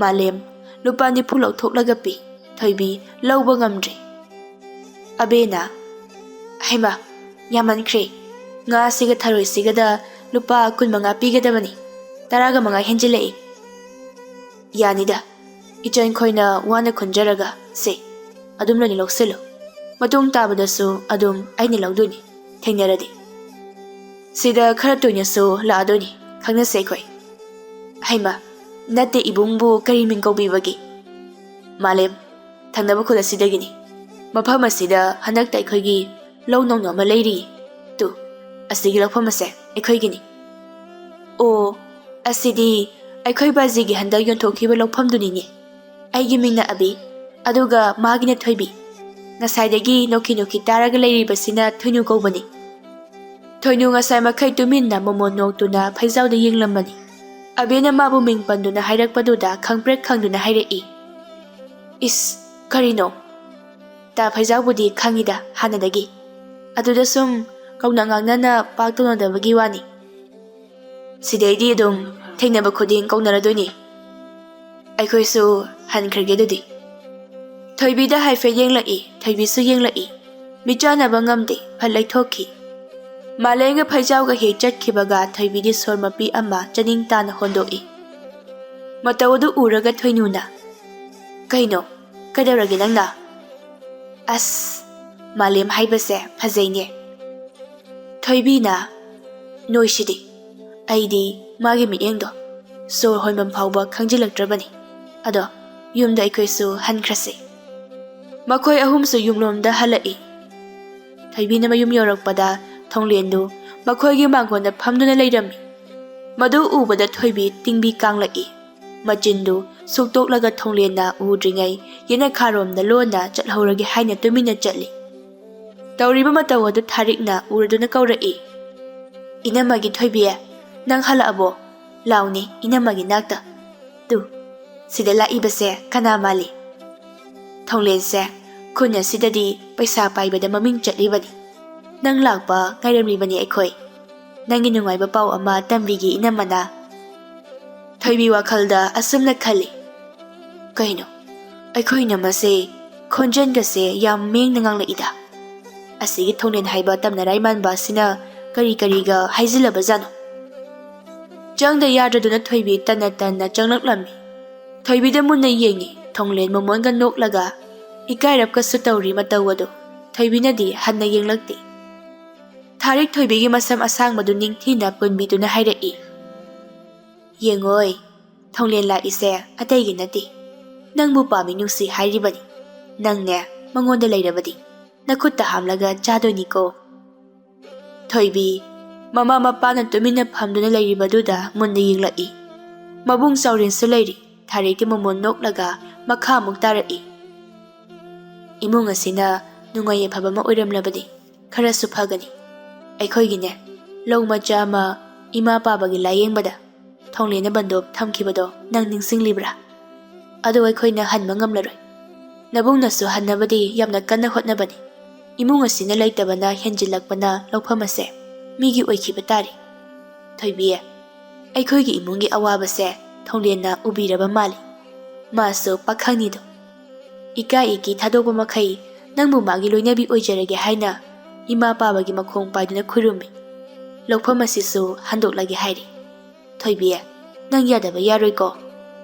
ꯃꯥꯂꯦꯝ, ꯂꯨꯄꯥ ꯅꯤꯐꯨ ꯂꯧꯊꯣꯛꯂꯒ ꯄꯤ꯫ ꯊꯣꯏꯕꯤ ꯂꯧꯕ ꯉꯝꯗ꯭ꯔꯦ꯫ ꯑꯕꯦꯅ, "ꯍꯩꯃꯥ, ꯌꯥꯝꯃꯟꯈ꯭ꯔꯦ꯫ ꯉꯥꯁꯤꯒ ꯊꯔꯣꯏꯁꯤꯒꯗ ꯂꯨꯄꯥ ꯀꯨꯟꯃꯉꯥ ꯄꯤꯒꯗꯕꯅꯤ꯫ ꯇꯔꯥꯒ ꯃꯉꯥ ꯍꯦꯟꯖꯤꯜꯂꯛꯏ꯫" "ꯌꯥꯅꯤꯗ, ꯏꯆꯟꯈꯣꯏꯅ ꯋꯥꯅ ꯈꯨꯟꯖꯔꯒ꯫ ꯁꯦ, ꯑꯗꯨꯝ ꯂꯣꯏꯅ ꯂꯧꯁꯤꯜꯂꯨ꯫ ꯃꯇꯨꯡ ꯇꯥꯕꯗꯁꯨ ꯑꯗꯨꯝ ꯑꯩꯅ ꯂꯧꯗꯣꯏꯅꯤ, ꯊꯦꯡꯅꯔꯗꯤ꯫ ꯁꯤꯗ ꯈꯔ ꯇꯣꯏꯅꯁꯨ ꯂꯥꯛꯑꯗꯣꯏꯅꯤ, ꯈꯪꯅꯁꯦ ꯑꯩꯈꯣꯏ꯫" "ꯍꯩꯃꯥ, ꯅꯠꯇꯦ ꯏꯕꯨꯡꯕꯨ ꯀꯔꯤ ꯃꯤꯡ ꯀꯧꯕꯤꯕꯒꯦ?" "ꯃꯥꯂꯦꯝ, ꯊꯪꯅꯕ ꯈꯨꯜ ꯑꯁꯤꯗꯒꯤꯅꯤ꯫ ꯃꯐꯝ ꯑꯁꯤꯗ ꯍꯟꯗꯛꯇ ꯑꯩꯈꯣꯏꯒꯤ ꯂꯧ ꯅꯧꯅ ꯑꯃ ꯂꯩꯔꯤ꯫ ꯇꯨ, ꯑꯁꯤꯒꯤ ꯂꯧꯐꯝ ꯑꯁꯦ ꯑꯩꯈꯣꯏꯒꯤꯅꯤ꯫" "ꯑꯣ, ꯑꯁꯤꯗꯤ ꯑꯩꯈꯣꯏ ꯕꯥꯖꯤꯒꯤ ꯍꯟꯗꯛ ꯌꯣꯟꯊꯣꯛꯈꯤꯕ ꯂꯧꯐꯝꯗꯨꯅꯤꯅꯦ꯫ ꯑꯩꯒꯤ ꯃꯤꯡꯅ ꯑꯕꯤ, ꯑꯗꯨꯒ ꯃꯥꯒꯤꯅ ꯊꯣꯏꯕꯤ꯫ ꯉꯁꯥꯏꯗꯒꯤ ꯅꯣꯛꯈꯤ ꯅꯣꯛꯈꯤ ꯇꯥꯔꯒ ꯂꯩꯔꯤꯕꯁꯤꯅ ꯊꯣꯏꯅꯨ ꯀꯧꯕꯅꯤ꯫" ꯊꯣꯏꯅꯨ ꯉꯁꯥꯏ ꯃꯈꯩ ꯇꯨꯃꯤꯟꯅ ꯃꯣꯃꯣꯟ ꯅꯣꯛꯇꯨꯅ ꯐꯩꯖꯥꯎꯗ ꯌꯦꯡꯂꯝꯕꯅꯤ꯫ ꯑꯕꯦꯅ ꯃꯥꯕꯨ ꯃꯤꯡ ꯄꯟꯗꯨꯅ ꯍꯥꯏꯔꯛꯄꯗꯨꯗ ꯈꯪꯄ꯭ꯔꯦꯛ ꯈꯪꯗꯨꯅ ꯍꯥꯏꯔꯛꯏ, "ꯏꯁ, ꯀꯔꯤꯅꯣ? ꯇꯥ ꯐꯩꯖꯥꯎꯕꯨꯗꯤ ꯈꯪꯉꯤꯗ ꯍꯥꯟꯅꯗꯒꯤ꯫ ꯑꯗꯨꯗ ꯁꯨꯝ ꯀꯧꯅ ꯉꯥꯡꯅꯅ ꯄꯥꯛ ꯇꯧꯅꯗꯕꯒꯤ ꯋꯥꯅꯤ꯫ ꯁꯤꯗꯩꯗꯤ ꯑꯗꯨꯝ ꯊꯦꯡꯅꯕ ꯈꯨꯗꯤꯡ ꯀꯧꯅꯔꯗꯣꯏꯅꯤ꯫ ꯑꯩꯈꯣꯏꯁꯨ ꯍꯟꯈ꯭ꯔꯒꯦ ꯑꯗꯨꯗꯤ꯫" ꯊꯣꯏꯕꯤꯗ ꯍꯥꯏꯐꯦꯠ ꯌꯦꯡꯂꯛꯏ, ꯊꯣꯏꯕꯤꯁꯨ ꯌꯦꯡꯂꯛꯏ꯫ ꯃꯤꯆꯥꯟꯅꯕ ꯉꯝꯗꯦ, ꯐꯠ ꯂꯩꯊꯣꯛꯈꯤ꯫ ꯃꯥꯂꯦꯝꯒ ꯐꯩꯖꯥꯎꯒ ꯍꯦꯛ ꯆꯠꯈꯤꯕꯒ ꯊꯣꯏꯕꯤꯗꯤ ꯁꯣꯔ ꯃꯄꯤ ꯑꯃ ꯆꯅꯤꯡ ꯇꯥꯅ ꯍꯣꯟꯗꯣꯛꯏ꯫ ꯃꯇꯧ ꯑꯗꯨ ꯎꯔꯒ ꯊꯣꯏꯅꯨꯅ, "ꯀꯩꯅꯣ? ꯀꯩꯗꯧꯔꯒꯦ ꯅꯪꯅ?" "ꯑꯁ, ꯃꯥꯂꯦꯝ ꯍꯥꯏꯕꯁꯦ ꯐꯖꯩꯅꯦ꯫" ꯊꯣꯏꯕꯤꯅ, "ꯅꯣꯏꯁꯤꯗꯤ, ꯑꯩꯗꯤ ꯃꯥꯒꯤ ꯃꯤꯠꯌꯦꯡꯗꯣ ꯁꯣꯔ ꯍꯣꯟꯐꯝ ꯐꯥꯎꯕ ꯈꯪꯖꯤꯜꯂꯛꯇ꯭ꯔꯕꯅꯤ꯫ ꯑꯗꯣ ꯌꯨꯝꯗ ꯑꯩꯈꯣꯏꯁꯨ ꯍꯟꯈ꯭ꯔꯁꯤ꯫" ꯃꯈꯣꯏ ꯑꯍꯨꯝꯁꯨ ꯌꯨꯝꯂꯣꯝꯗ ꯍꯜꯂꯛꯏ꯫ ꯊꯣꯏꯕꯤꯅ ꯃꯌꯨꯝ ꯌꯧꯔꯛꯄꯗ ꯊꯣꯡꯂꯦꯟꯗꯨ ꯃꯈꯣꯏꯒꯤ ꯃꯥꯡꯒꯣꯟꯗ ꯐꯝꯗꯨꯅ ꯂꯩꯔꯝꯃꯤ꯫ ꯃꯗꯨ ꯎꯕꯗ ꯊꯣꯏꯕꯤ ꯇꯤꯡꯕꯤ ꯀꯥꯡꯂꯛꯏ꯫ ꯃꯆꯤꯟꯗꯨ ꯁꯨꯛꯇꯣꯛꯂꯒ ꯊꯣꯡꯂꯦꯟꯅ ꯎꯗ꯭ꯔꯤꯉꯩ ꯌꯦꯅꯈꯥꯔꯣꯝꯗ ꯂꯣꯟꯅ ꯆꯠꯍꯧꯔꯒꯦ ꯍꯥꯏꯅ ꯇꯨꯃꯤꯟꯅ ꯆꯠꯂꯤ꯫ ꯇꯧꯔꯤꯕ ꯃꯇꯧ ꯑꯗꯨ ꯊꯥꯔꯤꯛꯅ ꯎꯔꯗꯨꯅ ꯀꯧꯔꯛꯏ, "ꯏꯅꯝꯃꯒꯤ ꯊꯣꯏꯕꯤ, ꯅꯪ ꯍꯜꯂꯛꯑꯕꯣ? ꯂꯥꯎꯅꯦ, ꯏꯅꯝꯃꯒꯤ ꯅꯥꯛꯇ꯫ ꯇꯨ, ꯁꯤꯗ ꯂꯥꯛꯏꯕꯁꯦ ꯀꯅꯥ ꯃꯥꯜꯂꯤ? ꯊꯣꯡꯂꯦꯟꯁꯦ ꯈꯨꯟ ꯑꯁꯤꯗꯗꯤ ꯄꯩꯁꯥ ꯄꯥꯏꯕꯗ ꯃꯃꯤꯡ ꯆꯠꯂꯤꯕꯅꯤ꯫" "ꯅꯪ ꯂꯥꯛꯄ ꯉꯥꯏꯔꯝꯂꯤꯕꯅꯤ ꯑꯩꯈꯣꯏ꯫ ꯅꯪꯒꯤ ꯅꯨꯡꯉꯥꯏꯕ ꯄꯥꯎ ꯑꯃ ꯇꯝꯕꯤꯒꯦ ꯏꯅꯝꯃꯅ"꯫ ꯊꯣꯏꯕꯤ ꯋꯥꯈꯜꯗ ꯑꯁꯨꯝꯅ ꯈꯜꯂꯤ, "ꯀꯩꯅꯣ, ꯑꯩꯈꯣꯏ ꯏꯅꯝꯃꯁꯦ ꯈꯣꯟꯖꯦꯜꯒꯁꯦ ꯌꯥꯝ ꯃꯦꯡꯅ ꯉꯥꯡꯂꯛꯏꯗ꯫ ꯑꯁꯤꯒꯤ ꯊꯣꯡꯂꯦꯟ ꯍꯥꯏꯕ ꯇꯝꯅꯔꯥꯏ ꯃꯥꯟꯕ ꯑꯁꯤꯅ ꯀꯔꯤ ꯀꯔꯤꯒ ꯍꯥꯏꯖꯤꯜꯂꯕꯖꯥꯠꯅꯣ?" ꯆꯪꯗ ꯌꯥꯗ꯭ꯔꯗꯨꯅ ꯊꯣꯏꯕꯤ ꯇꯟꯅ ꯇꯟꯅ ꯆꯪꯂꯛꯂꯝꯃꯤ꯫ ꯊꯣꯏꯕꯤꯗ ꯃꯨꯟꯅ ꯌꯦꯡꯉꯤ꯫ ꯊꯣꯡꯂꯦꯟ ꯃꯃꯣꯟꯒ ꯅꯣꯛꯂꯒ ꯏꯀꯥꯏꯔꯞꯀꯁꯨ ꯇꯧꯔꯤ ꯃꯇꯧ ꯑꯗꯨ꯫ ꯊꯣꯏꯕꯤꯅꯗꯤ ꯍꯟꯅ ꯌꯦꯡꯂꯛꯇꯦ꯫ ꯊꯥꯔꯤꯛ ꯊꯣꯏꯕꯤꯒꯤ ꯃꯁꯝ ꯑꯁꯥꯡꯕꯗꯨ ꯅꯤꯡꯊꯤꯅ ꯄꯨꯟꯕꯤꯗꯨꯅ ꯍꯥꯏꯔꯛꯏ, "ꯌꯦꯡꯉꯣꯏ, ꯊꯣꯡꯂꯦꯟ ꯂꯥꯛꯏꯁꯦ ꯑꯇꯩꯒꯤ ꯅꯠꯇꯦ, ꯅꯪꯕꯨ ꯄꯥꯝꯃꯤ ꯅꯨꯡꯁꯤ ꯍꯥꯏꯔꯤꯕꯅꯤ꯫ ꯅꯪꯅꯦ, ꯃꯉꯣꯟꯗ ꯂꯩꯔꯕꯗꯤ ꯅꯈꯨꯠꯇ ꯍꯥꯝꯂꯒ ꯆꯥꯗꯣꯏꯅꯤꯀꯣ"꯫ ꯊꯣꯏꯕꯤ, ꯃꯃꯥ ꯃꯄꯥꯅ ꯇꯨꯃꯤꯟꯅ ꯐꯝꯗꯨꯅ ꯂꯩꯔꯤꯕꯗꯨꯗ ꯃꯨꯟꯅ ꯌꯦꯡꯂꯛꯏ꯫ ꯃꯕꯨꯡ ꯆꯥꯎꯔꯦꯟꯁꯨ ꯂꯩꯔꯤ꯫ ꯊꯥꯔꯤꯛꯇꯤ ꯃꯃꯣꯟ ꯅꯣꯛꯂꯒ ꯃꯈꯥ ꯑꯃꯨꯛ ꯇꯥꯔꯛꯏ, "ꯏꯃꯨꯡ ꯑꯁꯤꯅ ꯅꯨꯡꯉꯥꯏ ꯌꯥꯏꯐꯕ ꯑꯃ ꯑꯣꯏꯔꯝꯂꯕꯗꯤ ꯈꯔꯁꯨ ꯐꯒꯅꯤ꯫ ꯑꯩꯈꯣꯏꯒꯤꯅꯦ, ꯂꯧ ꯃꯆꯥ ꯑꯃ ꯏꯃꯥ ꯄꯥꯕꯒꯤ ꯂꯥꯌꯦꯡꯕꯗ ꯊꯣꯡꯂꯦꯟꯅ ꯕꯟꯗꯣꯞ ꯊꯝꯈꯤꯕꯗꯣ ꯅꯪ ꯅꯤꯡꯁꯤꯡꯂꯤꯕ꯭ꯔꯥ? ꯑꯗꯣ ꯑꯩꯈꯣꯏꯅ ꯍꯟꯕ ꯉꯝꯂꯔꯣꯏ꯫ ꯅꯕꯨꯡꯅꯁꯨ ꯍꯟꯅꯕꯗꯤ ꯌꯥꯝꯅ ꯀꯟꯅ ꯍꯣꯠꯅꯕꯅꯤ꯫ ꯏꯃꯨꯡ ꯑꯁꯤꯅ ꯂꯩꯇꯕꯅ ꯍꯦꯟꯖꯤꯜꯂꯛꯄꯅ ꯂꯧꯐꯝ ꯑꯁꯦ ꯃꯤꯒꯤ ꯑꯣꯏꯈꯤꯕ ꯇꯥꯔꯦ꯫ ꯊꯣꯏꯕꯤ, ꯑꯩꯈꯣꯏꯒꯤ ꯏꯃꯨꯡꯒꯤ ꯑꯋꯥꯕꯁꯦ ꯊꯣꯡꯂꯦꯟꯅ ꯎꯕꯤꯔꯕ ꯃꯥꯜꯂꯤ꯫ ꯃꯥꯁꯨ ꯄꯥꯈꯪꯅꯤꯗꯣ꯫ ꯏꯀꯥꯏ ꯏꯀꯤ ꯊꯥꯗꯣꯛꯄ ꯃꯈꯩ ꯅꯪꯕꯨ ꯃꯥꯒꯤ ꯂꯣꯏꯅꯕꯤ ꯑꯣꯏꯖꯔꯒꯦ ꯍꯥꯏꯅ ꯏꯃꯥ ꯄꯥꯕꯒꯤ ꯃꯈꯣꯡ ꯄꯥꯏꯗꯨꯅ ꯈꯨꯔꯨꯝꯃꯤ꯫ ꯂꯧꯐꯝ ꯑꯁꯤꯁꯨ ꯍꯟꯗꯣꯛꯂꯒꯦ ꯍꯥꯏꯔꯤ꯫ ꯊꯣꯏꯕꯤ, ꯅꯪ ꯌꯥꯗꯕ ꯌꯥꯔꯣꯏꯀꯣ꯫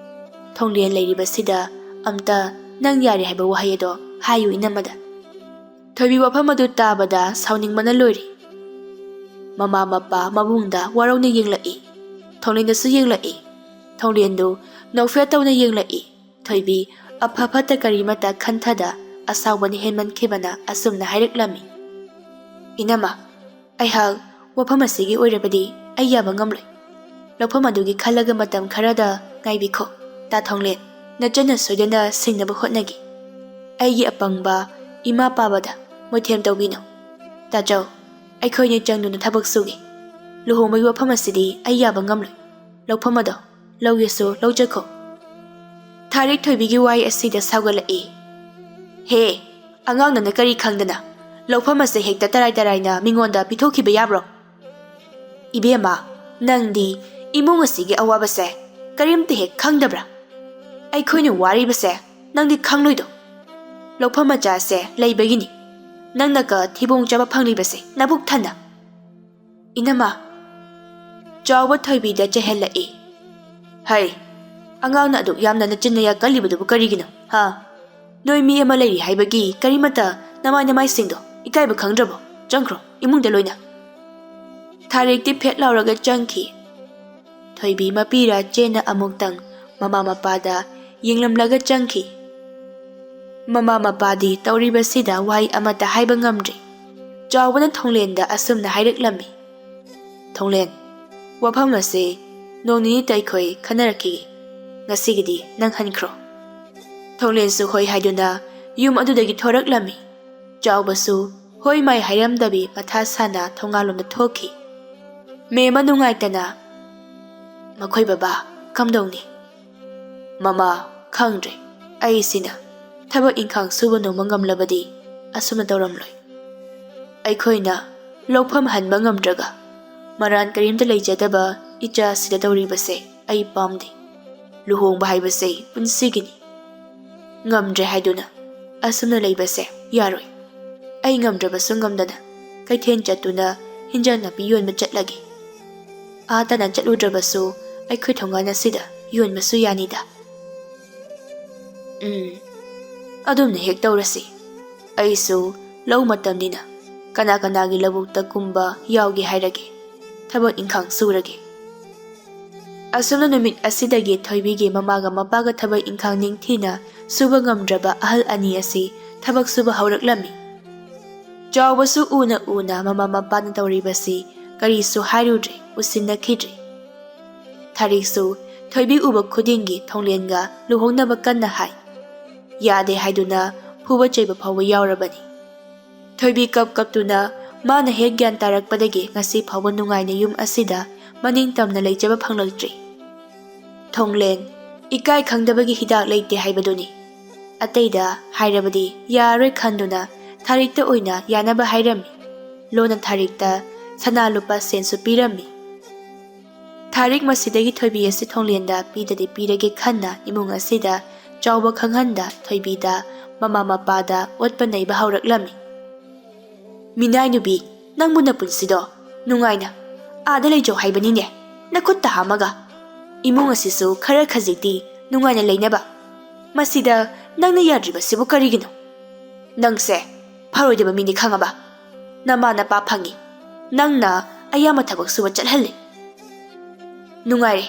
ꯊꯣꯡꯂꯦꯟ ꯂꯩꯔꯤꯕꯁꯤꯗ ꯑꯝꯇ ꯅꯪ ꯌꯥꯔꯦ ꯍꯥꯏꯕ ꯋꯥꯍꯩ ꯑꯗꯣ ꯍꯥꯏꯌꯨ ꯏꯅꯝꯃꯗ꯫ ꯊꯣꯏꯕꯤ ꯋꯥꯐꯝ ꯑꯗꯨ ꯇꯥꯕꯗ ꯁꯥꯎꯅꯤꯡꯕꯅ ꯂꯣꯏꯔꯦ꯫ ꯃꯃꯥ ꯃꯄꯥ ꯃꯕꯨꯡꯗ ꯋꯥꯔꯧꯅ ꯌꯦꯡꯂꯛꯏ꯫ ꯊꯣꯡꯂꯦꯟꯗꯁꯨ ꯌꯦꯡꯂꯛꯏ꯫ ꯊꯣꯡꯂꯦꯟꯗꯨ ꯅꯣꯛꯐꯦꯠ ꯇꯧꯅ ꯌꯦꯡꯂꯛꯏ꯫ ꯊꯣꯏꯕꯤ ꯑꯐ ꯐꯠꯇ ꯀꯔꯤꯃꯠꯇ ꯈꯟꯊꯗ ꯑꯁꯥꯎꯕꯅ ꯍꯦꯟꯃꯟꯈꯤꯕꯅ ꯑꯁꯨꯝꯅ ꯍꯥꯏꯔꯛꯂꯝꯃꯤ, "ꯏꯅꯝꯃ, ꯑꯩꯍꯥꯛ ꯋꯥꯐꯝ ꯑꯁꯤꯒꯤ ꯑꯣꯏꯔꯕꯗꯤ ꯑꯩ ꯌꯥꯕ ꯉꯝꯂꯣꯏ꯫ ꯂꯧꯐꯝ ꯑꯗꯨꯒꯤ ꯈꯜꯂꯒ ꯃꯇꯝ ꯈꯔꯗ ꯉꯥꯏꯕꯤꯈꯣ꯫ ꯇꯥ ꯊꯣꯡꯂꯦꯟ, ꯅꯆꯟꯅ ꯁꯣꯏꯗꯅ ꯁꯤꯡꯅꯕ ꯍꯣꯠꯅꯒꯦ꯫ ꯑꯩꯒꯤ ꯑꯄꯪꯕ ꯏꯃꯥ ꯄꯥꯕꯗ ꯃꯣꯏꯊꯦꯝ ꯇꯧꯕꯤꯅꯨ꯫ ꯇꯥꯆꯧ, ꯑꯩꯈꯣꯏꯅꯤ ꯆꯪꯗꯨꯅ ꯊꯕꯛ ꯁꯨꯒꯦ꯫ ꯂꯨꯍꯣꯡꯕꯒꯤ ꯋꯥꯐꯝ ꯑꯁꯤꯗꯤ ꯑꯩ ꯌꯥꯕ ꯉꯝꯂꯣꯏ꯫ ꯂꯧꯐꯝ ꯑꯗꯣ ꯂꯧꯒꯦꯁꯨ ꯂꯧꯖꯈꯣ"꯫ ꯊꯥꯔꯤꯛ ꯊꯣꯏꯕꯤꯒꯤ ꯋꯥꯍꯩ ꯑꯁꯤꯗ ꯁꯥꯎꯒꯠꯂꯛꯏ꯫ "ꯍꯦ, ꯑꯉꯥꯡ ꯅꯪꯅ ꯀꯔꯤ ꯈꯪꯗꯅ? ꯂꯧꯐꯝ ꯑꯁꯦ ꯍꯦꯛꯇ ꯇꯔꯥꯏ ꯇꯔꯥꯏꯅ ꯃꯤꯉꯣꯟꯗ ꯄꯤꯊꯣꯛꯈꯤꯕ ꯌꯥꯕ꯭ꯔꯣ? ꯏꯕꯦꯝꯃ, ꯅꯪꯗꯤ ꯏꯃꯨꯡ ꯑꯁꯤꯒꯤ ꯑꯋꯥꯕꯁꯦ ꯀꯔꯤꯝꯇ ꯍꯦꯛ ꯈꯪꯗꯕ꯭ꯔꯥ? ꯑꯩꯈꯣꯏꯅ ꯋꯥꯔꯤꯕꯁꯦ ꯅꯪꯗꯤ ꯈꯪꯂꯣꯏꯗꯣ꯫ ꯂꯧꯐꯝ ꯃꯆꯥꯁꯦ ꯂꯩꯕꯒꯤꯅꯤ ꯅꯪꯅꯒ ꯊꯤꯕꯣꯡ ꯆꯥꯕ ꯐꯪꯂꯤꯕꯁꯦ ꯅꯕꯨꯛ ꯊꯟꯅ꯫ ꯏꯅꯝꯃ, ꯆꯥꯎꯕ ꯊꯣꯏꯕꯤꯗ ꯆꯩꯍꯜꯂꯛꯏ꯫ ꯍꯩ, ꯑꯉꯥꯡꯅ ꯑꯗꯨꯛ ꯌꯥꯝꯅ ꯅꯆꯤꯟ ꯅꯌꯥ ꯀꯜꯂꯤꯕꯗꯨꯕꯨ ꯀꯔꯤꯒꯤꯅꯣ, ꯍꯥ? ꯅꯣꯏ ꯃꯤ ꯑꯃ ꯂꯩꯔꯤ ꯍꯥꯏꯕꯒꯤ ꯀꯔꯤꯃꯠꯇ ꯅꯃꯥꯏ ꯅꯃꯥꯏꯁꯤꯡꯗꯣ ꯏꯀꯥꯏꯕ ꯈꯪꯗ꯭ꯔꯕꯣ? ꯆꯪꯈ꯭ꯔꯣ, ꯏꯃꯨꯡꯗ ꯂꯣꯏꯅ꯫ ꯊꯥꯔꯤꯛꯇꯤ ꯐꯦꯠ ꯂꯥꯎꯔꯒ ꯆꯪꯈꯤ꯫ ꯊꯣꯏꯕꯤ ꯃꯄꯤꯔꯥ ꯆꯦꯟꯅ ꯑꯃꯨꯛꯇꯪ ꯃꯃꯥ ꯃꯄꯥꯗ ꯌꯦꯡꯂꯝꯂꯒ ꯆꯪꯈꯤ꯫ ꯃꯃꯥ ꯃꯄꯥꯗꯤ ꯇꯧꯔꯤꯕꯁꯤꯗ ꯋꯥꯍꯩ ꯑꯃꯠꯇ ꯍꯥꯏꯕ ꯉꯝꯗ꯭ꯔꯤ꯫ ꯆꯥꯎꯕꯅ ꯊꯣꯡꯂꯦꯟꯗ ꯑꯁꯨꯝꯅ ꯍꯥꯏꯔꯛꯂꯝꯃꯤ, "ꯊꯣꯡꯂꯦꯟ, ꯋꯥꯐꯝ ꯑꯁꯤ ꯅꯣꯡ ꯅꯤꯅꯤꯇ ꯑꯩꯈꯣꯏ ꯈꯟꯅꯔꯛꯈꯤꯒꯦ꯫ ꯉꯁꯤꯒꯤꯗꯤ ꯅꯪ ꯍꯟꯈ꯭ꯔꯣ꯫" ꯊꯣꯡꯂꯦꯟꯁꯨ ꯍꯣꯏ ꯍꯥꯏꯗꯨꯅ ꯌꯨꯝ ꯑꯗꯨꯗꯒꯤ ꯊꯣꯔꯛꯂꯝꯃꯤ꯫ ꯆꯥꯎꯕꯁꯨ ꯍꯣꯏ ꯃꯥꯏ ꯍꯥꯏꯔꯝꯗꯕꯤ ꯃꯊꯥ ꯁꯥꯅ ꯊꯣꯡꯒꯥꯜꯂꯣꯝꯗ ꯊꯣꯛꯈꯤ꯫ ꯃꯦꯝꯃ ꯅꯨꯡꯉꯥꯏꯇꯅ, "ꯃꯈꯣꯏ ꯕꯕꯥ ꯀꯝꯗꯧꯅꯤ?" "ꯃꯃꯥ, ꯈꯪꯗ꯭ꯔꯦ꯫ ꯑꯩꯁꯤꯅ ꯊꯕꯛ ꯏꯪꯈꯥꯡ ꯁꯨꯕ ꯅꯣꯝꯕ ꯉꯝꯂꯕꯗꯤ ꯑꯁꯨꯝꯅ ꯇꯧꯔꯝꯂꯣꯏ꯫ ꯑꯩꯈꯣꯏꯅ ꯂꯧꯐꯝ ꯍꯟꯕ ꯉꯝꯗ꯭ꯔꯒ ꯃꯔꯥꯟ ꯀꯔꯤꯝꯇ ꯂꯩꯖꯗꯕ ꯏꯆꯥꯁꯤꯗ ꯇꯧꯔꯤꯕꯁꯦ ꯑꯩ ꯄꯥꯝꯗꯦ꯫ ꯂꯨꯍꯣꯡꯕ ꯍꯥꯏꯕꯁꯦ ꯄꯨꯟꯁꯤꯒꯤꯅꯤ꯫ ꯉꯝꯗ꯭ꯔꯦ ꯍꯥꯏꯗꯨꯅ ꯑꯁꯨꯝꯅ ꯂꯩꯕꯁꯦ ꯌꯥꯔꯣꯏ꯫ ꯑꯩ ꯉꯝꯗ꯭ꯔꯕꯁꯨ ꯉꯝꯗꯅ ꯀꯩꯊꯦꯜ ꯆꯠꯇꯨꯅ ꯍꯤꯟꯖꯥꯡ ꯅꯥꯄꯤ ꯌꯣꯟꯕ ꯆꯠꯂꯒꯦ꯫ ꯑꯥ ꯇꯥꯅ ꯆꯠꯂꯨꯗ꯭ꯔꯕꯁꯨ ꯑꯩꯈꯣꯏ ꯊꯣꯡꯒꯥꯟ ꯑꯁꯤꯗ ꯌꯣꯟꯕꯁꯨ ꯌꯥꯅꯤꯗ꯫ ꯎꯝ, ꯑꯗꯨꯝꯅ ꯍꯦꯛ ꯇꯧꯔꯁꯤ꯫ ꯑꯩꯁꯨ ꯂꯧ ꯃꯇꯝꯅꯤꯅ ꯀꯅꯥ ꯀꯅꯥꯒꯤ ꯂꯧꯕꯨꯛꯇ ꯀꯨꯝꯕ ꯌꯥꯎꯒꯦ ꯍꯥꯏꯔꯒꯦ꯫ ꯊꯕꯛ ꯏꯪꯈꯥꯡ ꯁꯨꯔꯒꯦ꯫" ꯑꯁꯨꯝꯅ ꯅꯨꯃꯤꯠ ꯑꯁꯤꯗꯒꯤ ꯊꯣꯏꯕꯤꯒꯤ ꯃꯃꯥꯒ ꯃꯄꯥꯒ ꯊꯕꯛ ꯏꯪꯈꯥꯡ ꯅꯤꯡꯊꯤꯅ ꯁꯨꯕ ꯉꯝꯗ꯭ꯔꯕ ꯑꯍꯜ ꯑꯅꯤ ꯑꯁꯤ ꯊꯕꯛ ꯁꯨꯕ ꯍꯧꯔꯛꯂꯝꯃꯤ꯫ ꯆꯥꯎꯕꯁꯨ ꯎꯅ ꯎꯅ ꯃꯃꯥ ꯃꯄꯥꯅ ꯇꯧꯔꯤꯕꯁꯤ ꯀꯔꯤꯁꯨ ꯍꯥꯏꯔꯨꯗ꯭ꯔꯦ, ꯎꯁꯤꯟꯅꯈꯤꯗ꯭ꯔꯦ꯫ ꯊꯥꯔꯤꯛꯁꯨ ꯊꯣꯏꯕꯤ ꯎꯕ ꯈꯨꯗꯤꯡꯒꯤ ꯊꯣꯡꯂꯦꯟꯒ ꯂꯨꯍꯣꯡꯅꯕ ꯀꯟꯅ ꯍꯥꯏ꯫ ꯌꯥꯗꯦ ꯍꯥꯏꯗꯨꯅ ꯐꯨꯕ ꯆꯩꯕ ꯐꯥꯎꯕ ꯌꯥꯎꯔꯕꯅꯤ꯫ ꯊꯣꯏꯕꯤ ꯀꯞ ꯀꯞꯇꯨꯅ ꯃꯥꯅ ꯍꯦꯛ ꯒ꯭ꯌꯥꯟ ꯇꯥꯔꯛꯄꯗꯒꯤ ꯉꯁꯤ ꯐꯥꯎꯕ ꯅꯨꯡꯉꯥꯏꯅ ꯌꯨꯝ ꯑꯁꯤꯗ ꯃꯅꯤꯡ ꯇꯝꯅ ꯂꯩꯖꯕ ꯐꯪꯂꯛꯇ꯭ꯔꯤ꯫ ꯊꯣꯡꯂꯦꯟ, ꯏꯀꯥꯏ ꯈꯪꯗꯕꯒꯤ ꯍꯤꯗꯥꯛ ꯂꯩꯇꯦ ꯍꯥꯏꯕꯗꯨꯅꯤ꯫ ꯑꯇꯩꯗ ꯍꯥꯏꯔꯕꯗꯤ ꯌꯥꯔꯣꯏ ꯈꯟꯗꯨꯅ ꯊꯥꯔꯤꯛꯇ ꯑꯣꯏꯅ ꯌꯥꯅꯕ ꯍꯥꯏꯔꯝꯃꯤ꯫ ꯂꯣꯟꯅ ꯊꯥꯔꯤꯛꯇ ꯁꯅꯥ ꯂꯨꯄꯥ ꯁꯦꯟꯁꯨ ꯄꯤꯔꯝꯃꯤ꯫ ꯊꯥꯔꯤꯛ ꯃꯁꯤꯗꯒꯤ ꯊꯣꯏꯕꯤ ꯑꯁꯤ ꯊꯣꯡꯂꯦꯟꯗ ꯄꯤꯗꯗꯤ ꯄꯤꯔꯒꯦ ꯈꯟꯅ ꯏꯃꯨꯡ ꯑꯁꯤꯗ ꯆꯥꯎꯕ ꯈꯪꯍꯟꯗ ꯊꯣꯏꯕꯤꯗ ꯃꯃꯥ ꯃꯄꯥꯗ ꯑꯣꯠꯄ ꯅꯩꯕ ꯍꯧꯔꯛꯂꯝꯃꯤ꯫ "ꯃꯤꯅꯥꯏ ꯅꯨꯄꯤ, ꯅꯪꯕꯨ ꯅꯄꯨꯟꯁꯤꯗꯣ ꯅꯨꯡꯉꯥꯏꯅ ꯑꯥꯗ ꯂꯩꯖꯧ ꯍꯥꯏꯕꯅꯤꯅꯦ, ꯅꯈꯨꯠꯇ ꯍꯥꯝꯃꯒ꯫ ꯏꯃꯨꯡ ꯑꯁꯤꯁꯨ ꯈꯔ ꯈꯖꯤꯛꯇꯤ ꯅꯨꯡꯉꯥꯏꯅ ꯂꯩꯅꯕ꯫ ꯃꯁꯤꯗ ꯅꯪꯅ ꯌꯥꯗ꯭ꯔꯤꯕꯁꯤꯕꯨ ꯀꯔꯤꯒꯤꯅꯣ? ꯅꯪꯁꯦ ꯐꯔꯣꯏꯗꯕ ꯃꯤꯅꯤ ꯈꯪꯉꯕ? ꯅꯃꯥ ꯅꯄꯥ ꯐꯪꯉꯤ, ꯅꯪꯅ ꯑꯌꯥꯝꯕ ꯊꯕꯛ ꯁꯨꯕ ꯆꯠꯍꯜꯂꯤ꯫ ꯅꯨꯡꯉꯥꯏꯔꯦ,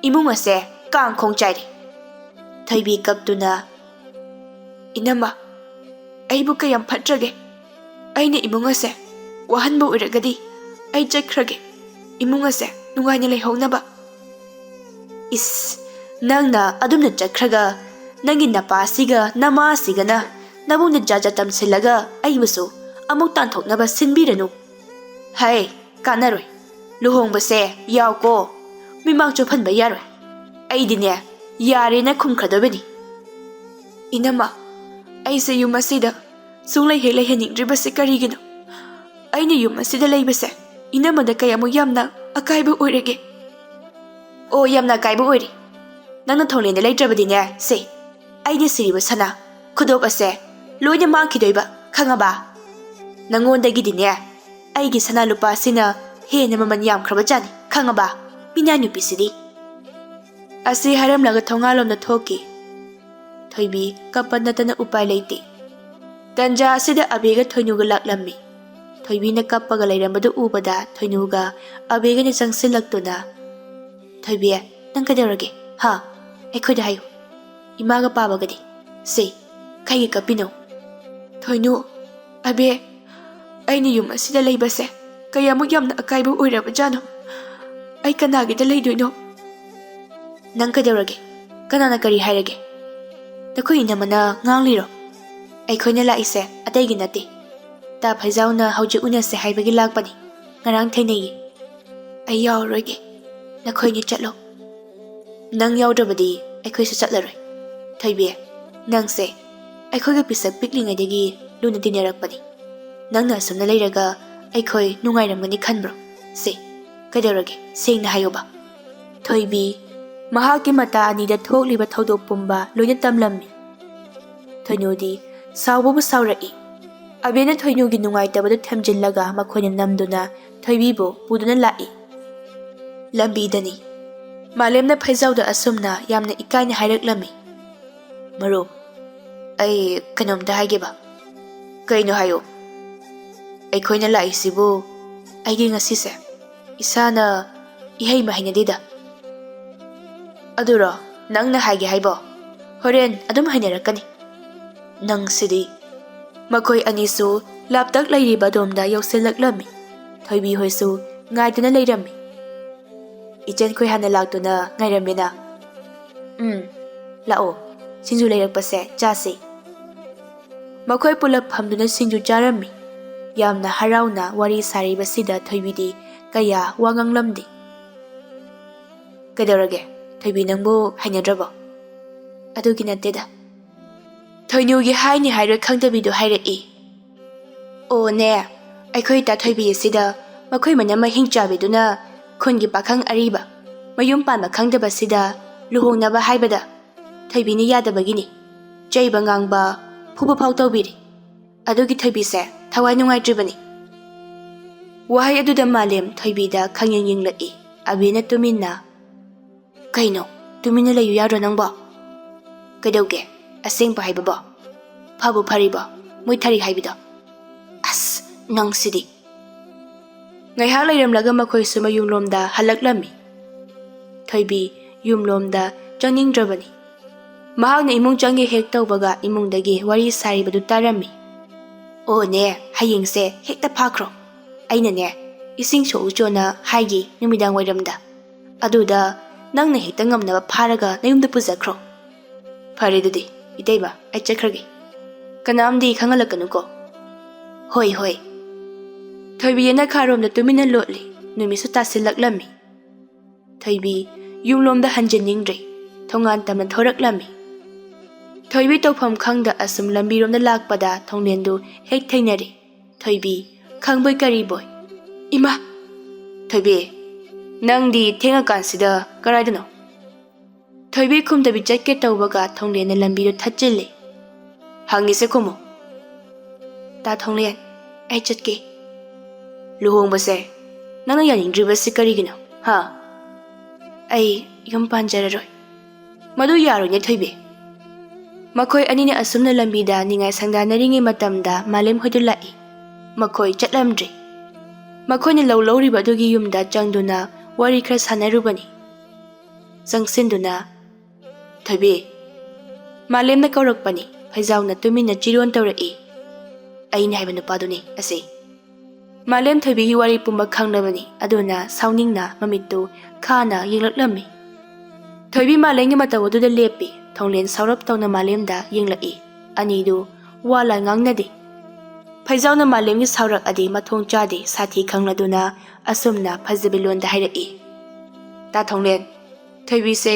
ꯏꯃꯨꯡ ꯑꯁꯦ ꯀꯥꯡꯈꯣꯡ ꯆꯥꯏꯔꯦ꯫" ꯊꯣꯏꯕꯤ ꯀꯞꯇꯨꯅ, "ꯏꯅꯝꯃ, ꯑꯩꯕꯨ ꯀꯌꯥꯝ ꯐꯠꯇ꯭ꯔꯒꯦ? ꯑꯩꯅ ꯏꯃꯨꯡ ꯑꯁꯦ ꯋꯥꯍꯟꯕ ꯑꯣꯏꯔꯒꯗꯤ ꯑꯩ ꯆꯠꯈ꯭ꯔꯒꯦ, ꯏꯃꯨꯡ ꯑꯁꯦ ꯅꯨꯡꯉꯥꯏꯅ ꯂꯩꯍꯧꯅꯕ꯫" "ꯏꯁ, ꯅꯪꯅ ꯑꯗꯨꯝꯅ ꯆꯠꯈ꯭ꯔꯒ ꯅꯪꯒꯤ ꯅꯄꯥꯁꯤꯒ ꯅꯃꯥꯁꯤꯒꯅ ꯅꯕꯨꯡꯗ ꯖꯥꯠ ꯖꯥꯠ ꯇꯝꯁꯤꯜꯂꯒ ꯑꯩꯕꯨꯁꯨ ꯑꯃꯨꯛ ꯇꯥꯟꯊꯣꯛꯅꯕ ꯁꯤꯟꯕꯤꯔꯅꯨ꯫ ꯍꯩ, ꯀꯥꯟꯅꯔꯣꯏ꯫ ꯂꯨꯍꯣꯡꯕꯁꯦ ꯌꯥꯎꯀꯣ, ꯃꯤꯃꯥꯡ ꯆꯣꯞꯍꯟꯕ ꯌꯥꯔꯣꯏ꯫ ꯑꯩꯗꯤꯅꯦ, ꯌꯥꯔꯦꯅ ꯈꯨꯝꯈ꯭ꯔꯗꯕꯅꯤ꯫" "ꯏꯅꯝꯃ, ꯑꯩꯁꯦ ꯌꯨꯝ ꯑꯁꯤꯗ ꯁꯨꯡꯂꯩ ꯍꯦꯛ ꯂꯩꯍꯟꯅꯤꯡꯗ꯭ꯔꯤꯕꯁꯦ ꯀꯔꯤꯒꯤꯅꯣ? ꯑꯩꯅ ꯌꯨꯝ ꯑꯁꯤꯗ ꯂꯩꯕꯁꯦ ꯏꯅꯝꯃꯗ ꯀꯌꯥꯃꯨꯛ ꯌꯥꯝꯅ ꯑꯀꯥꯏꯕ ꯑꯣꯏꯔꯒꯦ?" "ꯑꯣ, ꯌꯥꯝꯅ ꯑꯀꯥꯏꯕ ꯑꯣꯏꯔꯤ꯫ ꯅꯪꯅ ꯊꯣꯡꯂꯦꯟꯗ ꯂꯩꯇ꯭ꯔꯕꯗꯤꯅꯦ, ꯁꯦ, ꯑꯩꯅ ꯁꯤꯔꯤꯕ ꯁꯅꯥ ꯈꯨꯗꯣꯞ ꯑꯁꯦ ꯂꯣꯏꯅ ꯃꯥꯡꯈꯤꯗꯣꯏꯕ, ꯈꯪꯉꯕ? ꯅꯪꯉꯣꯟꯗꯒꯤꯗꯤꯅꯦ, ꯑꯩꯒꯤ ꯁꯅꯥ ꯂꯨꯄꯥ ꯑꯁꯤꯅ ꯍꯦꯟꯅ ꯃꯃꯜ ꯌꯥꯝꯈ꯭ꯔꯕ ꯖꯥꯠꯅꯤ, ꯈꯪꯉꯕ? ꯃꯤꯅꯥꯏ ꯅꯨꯄꯤꯁꯤꯗꯤ꯫" ꯑꯁꯤ ꯍꯥꯏꯔꯝꯂꯒ ꯊꯣꯡꯒꯥꯜꯂꯣꯝꯗ ꯊꯣꯛꯈꯤ꯫ ꯊꯣꯏꯕꯤ ꯀꯞꯄ ꯅꯠꯇꯅ ꯎꯄꯥꯏ ꯂꯩꯇꯦ꯫ ꯇꯟꯖꯥ ꯑꯁꯤꯗ ꯑꯕꯦꯒ ꯊꯣꯏꯅꯨꯒ ꯂꯥꯛꯂꯝꯃꯤ꯫ ꯊꯣꯏꯕꯤꯅ ꯀꯞꯄꯒ ꯂꯩꯔꯝꯕꯗꯨ ꯎꯕꯗ ꯊꯣꯏꯅꯨꯒ ꯑꯕꯦꯒꯅ ꯆꯪꯁꯤꯜꯂꯛꯇꯨꯅ, "ꯊꯣꯏꯕꯤ, ꯅꯪ ꯀꯩꯗꯧꯔꯒꯦ? ꯍꯥ? ꯑꯩꯈꯣꯏꯗ ꯍꯥꯏꯌꯨ꯫ ꯏꯃꯥꯒ ꯄꯥꯕꯒꯗꯤ? ꯁꯦ, ꯀꯩꯒꯤ ꯀꯞꯄꯤꯅꯣ?" "ꯊꯣꯏꯅꯨ, ꯑꯕꯦ, ꯑꯩꯅ ꯌꯨꯝ ꯑꯁꯤꯗ ꯂꯩꯕꯁꯦ ꯀꯌꯥꯃꯨꯛ ꯌꯥꯝꯅ ꯑꯀꯥꯏꯕ ꯑꯣꯏꯔꯕꯖꯥꯠꯅꯣ? ꯑꯩ ꯀꯅꯥꯒꯤꯗ ꯂꯩꯗꯣꯏꯅꯣ?" "ꯅꯪ ꯀꯩꯗꯧꯔꯒꯦ? ꯀꯅꯥꯅ ꯀꯔꯤ ꯍꯥꯏꯔꯒꯦ? ꯅꯈꯣꯏ ꯏꯅꯝꯃꯅ ꯉꯥꯡꯂꯤꯔꯣ? ꯑꯩꯈꯣꯏꯅ ꯂꯥꯛꯏꯁꯦ ꯑꯇꯩꯒꯤ ꯅꯠꯇꯦ꯫ ꯇꯥ ꯐꯩꯖꯥꯎꯅ ꯍꯧꯖꯤꯛ ꯎꯅꯁꯦ ꯍꯥꯏꯕꯒꯤ ꯂꯥꯛꯄꯅꯤ꯫ ꯉꯔꯥꯡ ꯊꯦꯡꯅꯩꯌꯦ꯫ ꯑꯩ ꯌꯥꯎꯔꯔꯣꯏꯒꯦ꯫ ꯅꯈꯣꯏꯅꯤ ꯆꯠꯂꯣ꯫ ꯅꯪ ꯌꯥꯎꯗ꯭ꯔꯕꯗꯤ ꯑꯩꯈꯣꯏꯁꯨ ꯆꯠꯂꯔꯣꯏ꯫ ꯊꯣꯏꯕꯤ, ꯅꯪꯁꯦ ꯑꯩꯈꯣꯏꯒ ꯄꯤꯁꯛ ꯄꯤꯛꯂꯤꯉꯩꯗꯒꯤ ꯂꯨꯅ ꯇꯤꯟꯅꯔꯛꯄꯅꯤ꯫ ꯅꯪꯅ ꯑꯁꯨꯝꯅ ꯂꯩꯔꯒ ꯑꯩꯈꯣꯏ ꯅꯨꯡꯉꯥꯏꯔꯝꯒꯅꯤ ꯈꯟꯕ꯭ꯔꯣ? ꯁꯦ, ꯀꯩꯗꯧꯔꯒꯦ? ꯁꯦꯡꯅ ꯍꯥꯏꯌꯣꯕ꯫ ꯊꯣꯏꯕꯤ ꯃꯍꯥꯛꯀꯤ ꯃꯇꯥ ꯑꯅꯤꯗ ꯊꯣꯛꯂꯤꯕ ꯊꯧꯗꯣꯛ ꯄꯨꯝꯕ ꯂꯣꯏꯅ ꯇꯝꯂꯝꯃꯤ꯫ ꯊꯣꯏꯅꯨꯗꯤ ꯁꯥꯎꯕꯕꯨ ꯁꯥꯎꯔꯛꯏ꯫ ꯑꯕꯦꯅ ꯊꯣꯏꯅꯨꯒꯤ ꯅꯨꯡꯉꯥꯏꯇꯕꯗꯨ ꯊꯦꯝꯖꯤꯜꯂꯒ ꯃꯈꯣꯏꯅ ꯅꯝꯗꯨꯅ ꯊꯣꯏꯕꯤꯕꯨ ꯄꯨꯗꯨꯅ ꯂꯥꯛꯏ꯫ ꯂꯝꯕꯤꯗꯅꯤ꯫ ꯃꯥꯂꯦꯝꯅ ꯐꯩꯖꯥꯎꯗ ꯑꯁꯨꯝꯅ ꯌꯥꯝꯅ ꯏꯀꯥꯏꯅ ꯍꯥꯏꯔꯛꯂꯝꯃꯤ, "ꯃꯔꯨꯞ, ꯑꯩ ꯀꯩꯅꯣꯝꯇ ꯍꯥꯏꯒꯦꯕ꯫" "ꯀꯩꯅꯣ ꯍꯥꯏꯌꯨ꯫" "ꯑꯩꯈꯣꯏꯅ ꯂꯥꯛꯏꯁꯤꯕꯨ ꯑꯩꯗꯤ ꯉꯁꯤꯁꯦ ꯏꯁꯥꯅ ꯏꯍꯩ ꯃꯍꯩꯅꯗꯦꯗ꯫" "ꯑꯗꯨꯔꯣ ꯅꯪꯅ ꯍꯥꯏꯒꯦ ꯍꯥꯏꯕꯣ? ꯍꯣꯔꯦꯟ ꯑꯗꯨꯝ ꯍꯩꯅꯔꯛꯀꯅꯤ꯫ ꯅꯪꯁꯤꯗꯤ꯫" ꯃꯈꯣꯏ ꯑꯅꯤꯁꯨ ꯂꯥꯞꯇꯛ ꯂꯩꯔꯤꯕ ꯑꯗꯣꯝꯗ ꯌꯧꯁꯤꯜꯂꯛꯂꯝꯃꯤ꯫ ꯊꯣꯏꯕꯤ ꯍꯣꯏꯁꯨ ꯉꯥꯏꯗꯨꯅ ꯂꯩꯔꯝꯃꯤ꯫ "ꯏꯆꯟꯈꯣꯏ ꯍꯥꯟꯅ ꯂꯥꯛꯇꯨꯅ ꯉꯥꯏꯔꯝꯃꯤꯅ꯫" "ꯎꯝ, ꯂꯥꯛꯑꯣ, ꯁꯤꯡꯖꯨ ꯂꯩꯔꯛꯄꯁꯦ ꯆꯥꯁꯤ꯫" ꯃꯈꯣꯏ ꯄꯨꯂꯞ ꯐꯝꯗꯨꯅ ꯁꯤꯡꯖꯨ ꯆꯥꯔꯝꯃꯤ꯫ ꯌꯥꯝꯅ ꯍꯔꯥꯎꯅ ꯋꯥꯔꯤ ꯁꯥꯔꯤꯕꯁꯤꯗ ꯊꯣꯏꯕꯤꯗꯤ ꯀꯌꯥ ꯋꯥ ꯉꯥꯡꯂꯝꯗꯦ꯫ "ꯀꯩꯗꯧꯔꯒꯦ? ꯊꯣꯏꯕꯤ ꯅꯪꯕꯨ ꯍꯩꯅꯗ꯭ꯔꯕꯣ?" "ꯑꯗꯨꯒꯤ ꯅꯠꯇꯦꯗ꯫" ꯊꯣꯏꯅꯨꯒꯤ ꯍꯥꯏꯅꯤ ꯍꯥꯏꯔꯣꯏ ꯈꯪꯗꯕꯤꯗꯨ ꯍꯥꯏꯔꯛꯏ꯫ "ꯑꯣꯅꯦ, ꯑꯩꯈꯣꯏ ꯏꯇꯥ ꯊꯣꯏꯕꯤ ꯑꯁꯤꯗ ꯃꯈꯣꯏ ꯃꯅꯝ ꯃꯍꯤꯡ ꯆꯥꯕꯤꯗꯨꯅ ꯈꯨꯟꯒꯤ ꯄꯥꯈꯪ ꯑꯔꯤꯕ ꯃꯌꯨꯝ ꯄꯥꯟꯕ ꯈꯪꯗꯕꯁꯤꯗ ꯂꯨꯍꯣꯡꯅꯕ ꯍꯥꯏꯕꯗ ꯊꯣꯏꯕꯤꯅ ꯌꯥꯗꯕꯒꯤꯅꯤ꯫ ꯆꯩꯕ ꯉꯥꯡꯕ, ꯐꯨꯕ ꯐꯥꯎ ꯇꯧꯕꯤꯔꯤ꯫ ꯑꯗꯨꯒꯤ ꯊꯣꯏꯕꯤꯁꯦ ꯊꯋꯥꯏ ꯅꯨꯡꯉꯥꯏꯇ꯭ꯔꯤꯕꯅꯤ꯫" ꯋꯥꯍꯩ ꯑꯗꯨꯗ ꯃꯥꯂꯦꯝ ꯊꯣꯏꯕꯤꯗ ꯈꯪꯌꯦꯡ ꯌꯦꯡꯂꯛꯏ꯫ ꯑꯕꯤꯅ ꯇꯨꯃꯤꯟꯅ, "ꯀꯩꯅꯣ, ꯇꯨꯃꯤꯟꯅ ꯂꯩꯌꯨ ꯌꯥꯗ꯭ꯔꯣ ꯅꯪꯕꯣ? ꯀꯩꯗꯧꯒꯦ? ꯑꯁꯦꯡꯕ ꯍꯥꯏꯕꯕꯣ? ꯐꯕꯨ ꯐꯔꯤꯕꯣ? ꯃꯣꯏ ꯊꯔꯤ ꯍꯥꯏꯕꯤꯗꯣ? ꯑꯁ, ꯅꯪꯁꯤꯗꯤ!" ꯉꯥꯏꯍꯥꯛ ꯂꯩꯔꯝꯂꯒ ꯃꯈꯣꯏꯁꯨ ꯃꯌꯨꯝꯂꯣꯝꯗ ꯍꯜꯂꯛꯂꯝꯃꯤ꯫ ꯊꯣꯏꯕꯤ ꯌꯨꯝꯂꯣꯝꯗ ꯆꯪꯅꯤꯡꯗ꯭ꯔꯕꯅꯤ꯫ ꯃꯍꯥꯛꯅ ꯏꯃꯨꯡ ꯆꯪꯒꯦ ꯍꯦꯛ ꯇꯧꯕꯒ ꯏꯃꯨꯡꯗꯒꯤ ꯋꯥꯔꯤ ꯁꯥꯔꯤꯕꯗꯨ ꯇꯥꯔꯝꯃꯤ꯫ "ꯑꯣꯅꯦ, ꯍꯌꯦꯡꯁꯦ ꯍꯦꯛꯇ ꯐꯥꯈ꯭ꯔꯣ꯫ ꯑꯩꯅꯅꯦ, ꯏꯁꯤꯡ ꯁꯣꯛꯎ ꯆꯣꯅ ꯍꯥꯏꯒꯤ ꯅꯨꯃꯤꯗꯥꯡ ꯋꯥꯏꯔꯝꯗ꯫ ꯑꯗꯨꯗ ꯅꯪꯅ ꯍꯦꯛꯇ ꯉꯝꯅꯕ ꯐꯥꯔꯒ ꯅꯌꯨꯝꯗ ꯄꯨꯖꯈ꯭ꯔꯣ꯫" "ꯐꯔꯦ ꯑꯗꯨꯗꯤ, ꯏꯇꯩꯃ, ꯑꯩ ꯆꯠꯈ꯭ꯔꯒꯦ꯫ ꯀꯅꯥꯝꯗꯤ ꯈꯪꯍꯜꯂꯛꯀꯅꯨꯀꯣ꯫" "ꯍꯣꯏ, ꯍꯣꯏ꯫" ꯊꯣꯏꯕꯤ ꯌꯦꯅꯈꯥꯔꯣꯝꯗ ꯇꯨꯃꯤꯟꯅ ꯂꯣꯠꯂꯤ꯫ ꯅꯨꯃꯤꯠꯁꯨ ꯇꯥꯁꯤꯜꯂꯛꯂꯝꯃꯤ꯫ ꯊꯣꯏꯕꯤ ꯌꯨꯝꯂꯣꯝꯗ ꯍꯟꯖꯤꯟꯅꯤꯡꯗ꯭ꯔꯦ꯫ ꯊꯣꯡꯒꯥꯟ ꯇꯝꯅ ꯊꯣꯔꯛꯂꯝꯃꯤ꯫ ꯊꯣꯏꯕꯤ ꯇꯧꯐꯝ ꯈꯪꯗ ꯑꯁꯨꯝ ꯂꯝꯕꯤꯔꯣꯝꯗ ꯂꯥꯛꯄꯗ ꯊꯣꯡꯂꯦꯟꯗꯨ ꯍꯦꯛ ꯊꯦꯡꯅꯔꯦ꯫ ꯊꯣꯏꯕꯤ, ꯈꯪꯕꯣꯏ ꯀꯔꯤꯕꯣꯏ, "ꯏꯃꯥ!" "ꯊꯣꯏꯕꯤ, ꯅꯪꯗꯤ ꯊꯦꯡꯉꯀꯥꯟꯁꯤꯗ ꯀꯔꯥꯏꯗꯅꯣ?" ꯊꯣꯏꯕꯤ ꯈꯨꯝꯗꯕꯤ ꯆꯠꯀꯦ ꯇꯧꯕꯒ ꯊꯣꯡꯂꯦꯟꯅ ꯂꯝꯕꯤꯗꯨ ꯊꯠꯆꯤꯜꯂꯦ꯫ "ꯍꯪꯉꯤꯁꯦ ꯈꯨꯝꯃꯨ꯫" "ꯇꯥ ꯊꯣꯡꯂꯦꯟ, ꯑꯩ ꯆꯠꯀꯦ꯫" "ꯂꯨꯍꯣꯡꯕꯁꯦ ꯅꯪꯅ ꯌꯥꯅꯤꯡꯗ꯭ꯔꯤꯕꯁꯤ ꯀꯔꯤꯒꯤꯅꯣ, ꯍꯥ?" "ꯑꯩ ꯌꯨꯝ ꯄꯥꯟꯖꯔꯔꯣꯏ꯫" "ꯃꯗꯨ ꯌꯥꯔꯣꯏꯅꯦ ꯊꯣꯏꯕꯤ꯫" ꯃꯈꯣꯏ ꯑꯅꯤꯅ ꯑꯁꯨꯝꯅ ꯂꯝꯕꯤꯗ ꯅꯤꯡꯉꯥꯏ ꯁꯪꯗꯥꯅꯔꯤꯉꯩ ꯃꯇꯝꯗ ꯃꯥꯂꯦꯝ ꯍꯣꯏꯗꯨ ꯂꯥꯛꯏ꯫ ꯃꯈꯣꯏ ꯆꯠꯂꯝꯗ꯭ꯔꯤ꯫ ꯃꯈꯣꯏꯅ ꯂꯧ ꯂꯧꯔꯤꯕ ꯑꯗꯨꯒꯤ ꯌꯨꯝꯗ ꯆꯪꯗꯨꯅ ꯋꯥꯔꯤ ꯈꯔ ꯁꯥꯟꯅꯔꯨꯕꯅꯤ꯫ ꯆꯪꯁꯤꯟꯗꯨꯅ, "ꯊꯣꯏꯕꯤ꯫" ꯃꯥꯂꯦꯝꯅ ꯀꯧꯔꯛꯄꯅꯤ꯫ ꯐꯩꯖꯥꯎꯅ ꯇꯨꯃꯤꯟꯅ ꯆꯤꯔꯣꯟ ꯇꯧꯔꯛꯏ꯫ "ꯑꯩꯅ ꯍꯥꯏꯕ ꯅꯨꯄꯥꯗꯨꯅꯤ ꯑꯁꯤ꯫" ꯃꯥꯂꯦꯝ ꯊꯣꯏꯕꯤꯒꯤ ꯋꯥꯔꯤ ꯄꯨꯝꯕ ꯈꯪꯂꯕꯅꯤ꯫ ꯑꯗꯨꯅ ꯁꯥꯎꯅꯤꯡꯅ ꯃꯃꯤꯠꯇꯨ ꯈꯥꯅ ꯌꯦꯡꯂꯛꯂꯝꯃꯤ꯫ ꯊꯣꯏꯕꯤ ꯃꯥꯂꯦꯝꯒꯤ ꯃꯇꯧ ꯑꯗꯨꯗ ꯂꯦꯞꯄꯤ꯫ ꯊꯣꯡꯂꯦꯟ ꯁꯥꯎꯔꯞ ꯇꯧꯅ ꯃꯥꯂꯦꯝꯗ ꯌꯦꯡꯂꯛꯏ꯫ ꯑꯅꯤꯗꯨ ꯋꯥ ꯂꯥꯟ ꯉꯥꯡꯅꯗꯦ꯫ ꯐꯩꯖꯥꯎꯅ ꯃꯥꯂꯦꯝꯒꯤ ꯁꯥꯎꯔꯛ ꯑꯗꯤ ꯃꯊꯣꯡ ꯆꯥꯗꯦ꯫ ꯁꯥꯊꯤ ꯈꯪꯂꯗꯨꯅ ꯑꯁꯨꯝꯅ ꯐꯖꯕꯤ ꯂꯣꯟꯗ ꯍꯥꯏꯔꯛꯏ, "ꯇꯥ ꯊꯣꯡꯂꯦꯟ, ꯊꯣꯏꯕꯤꯁꯦ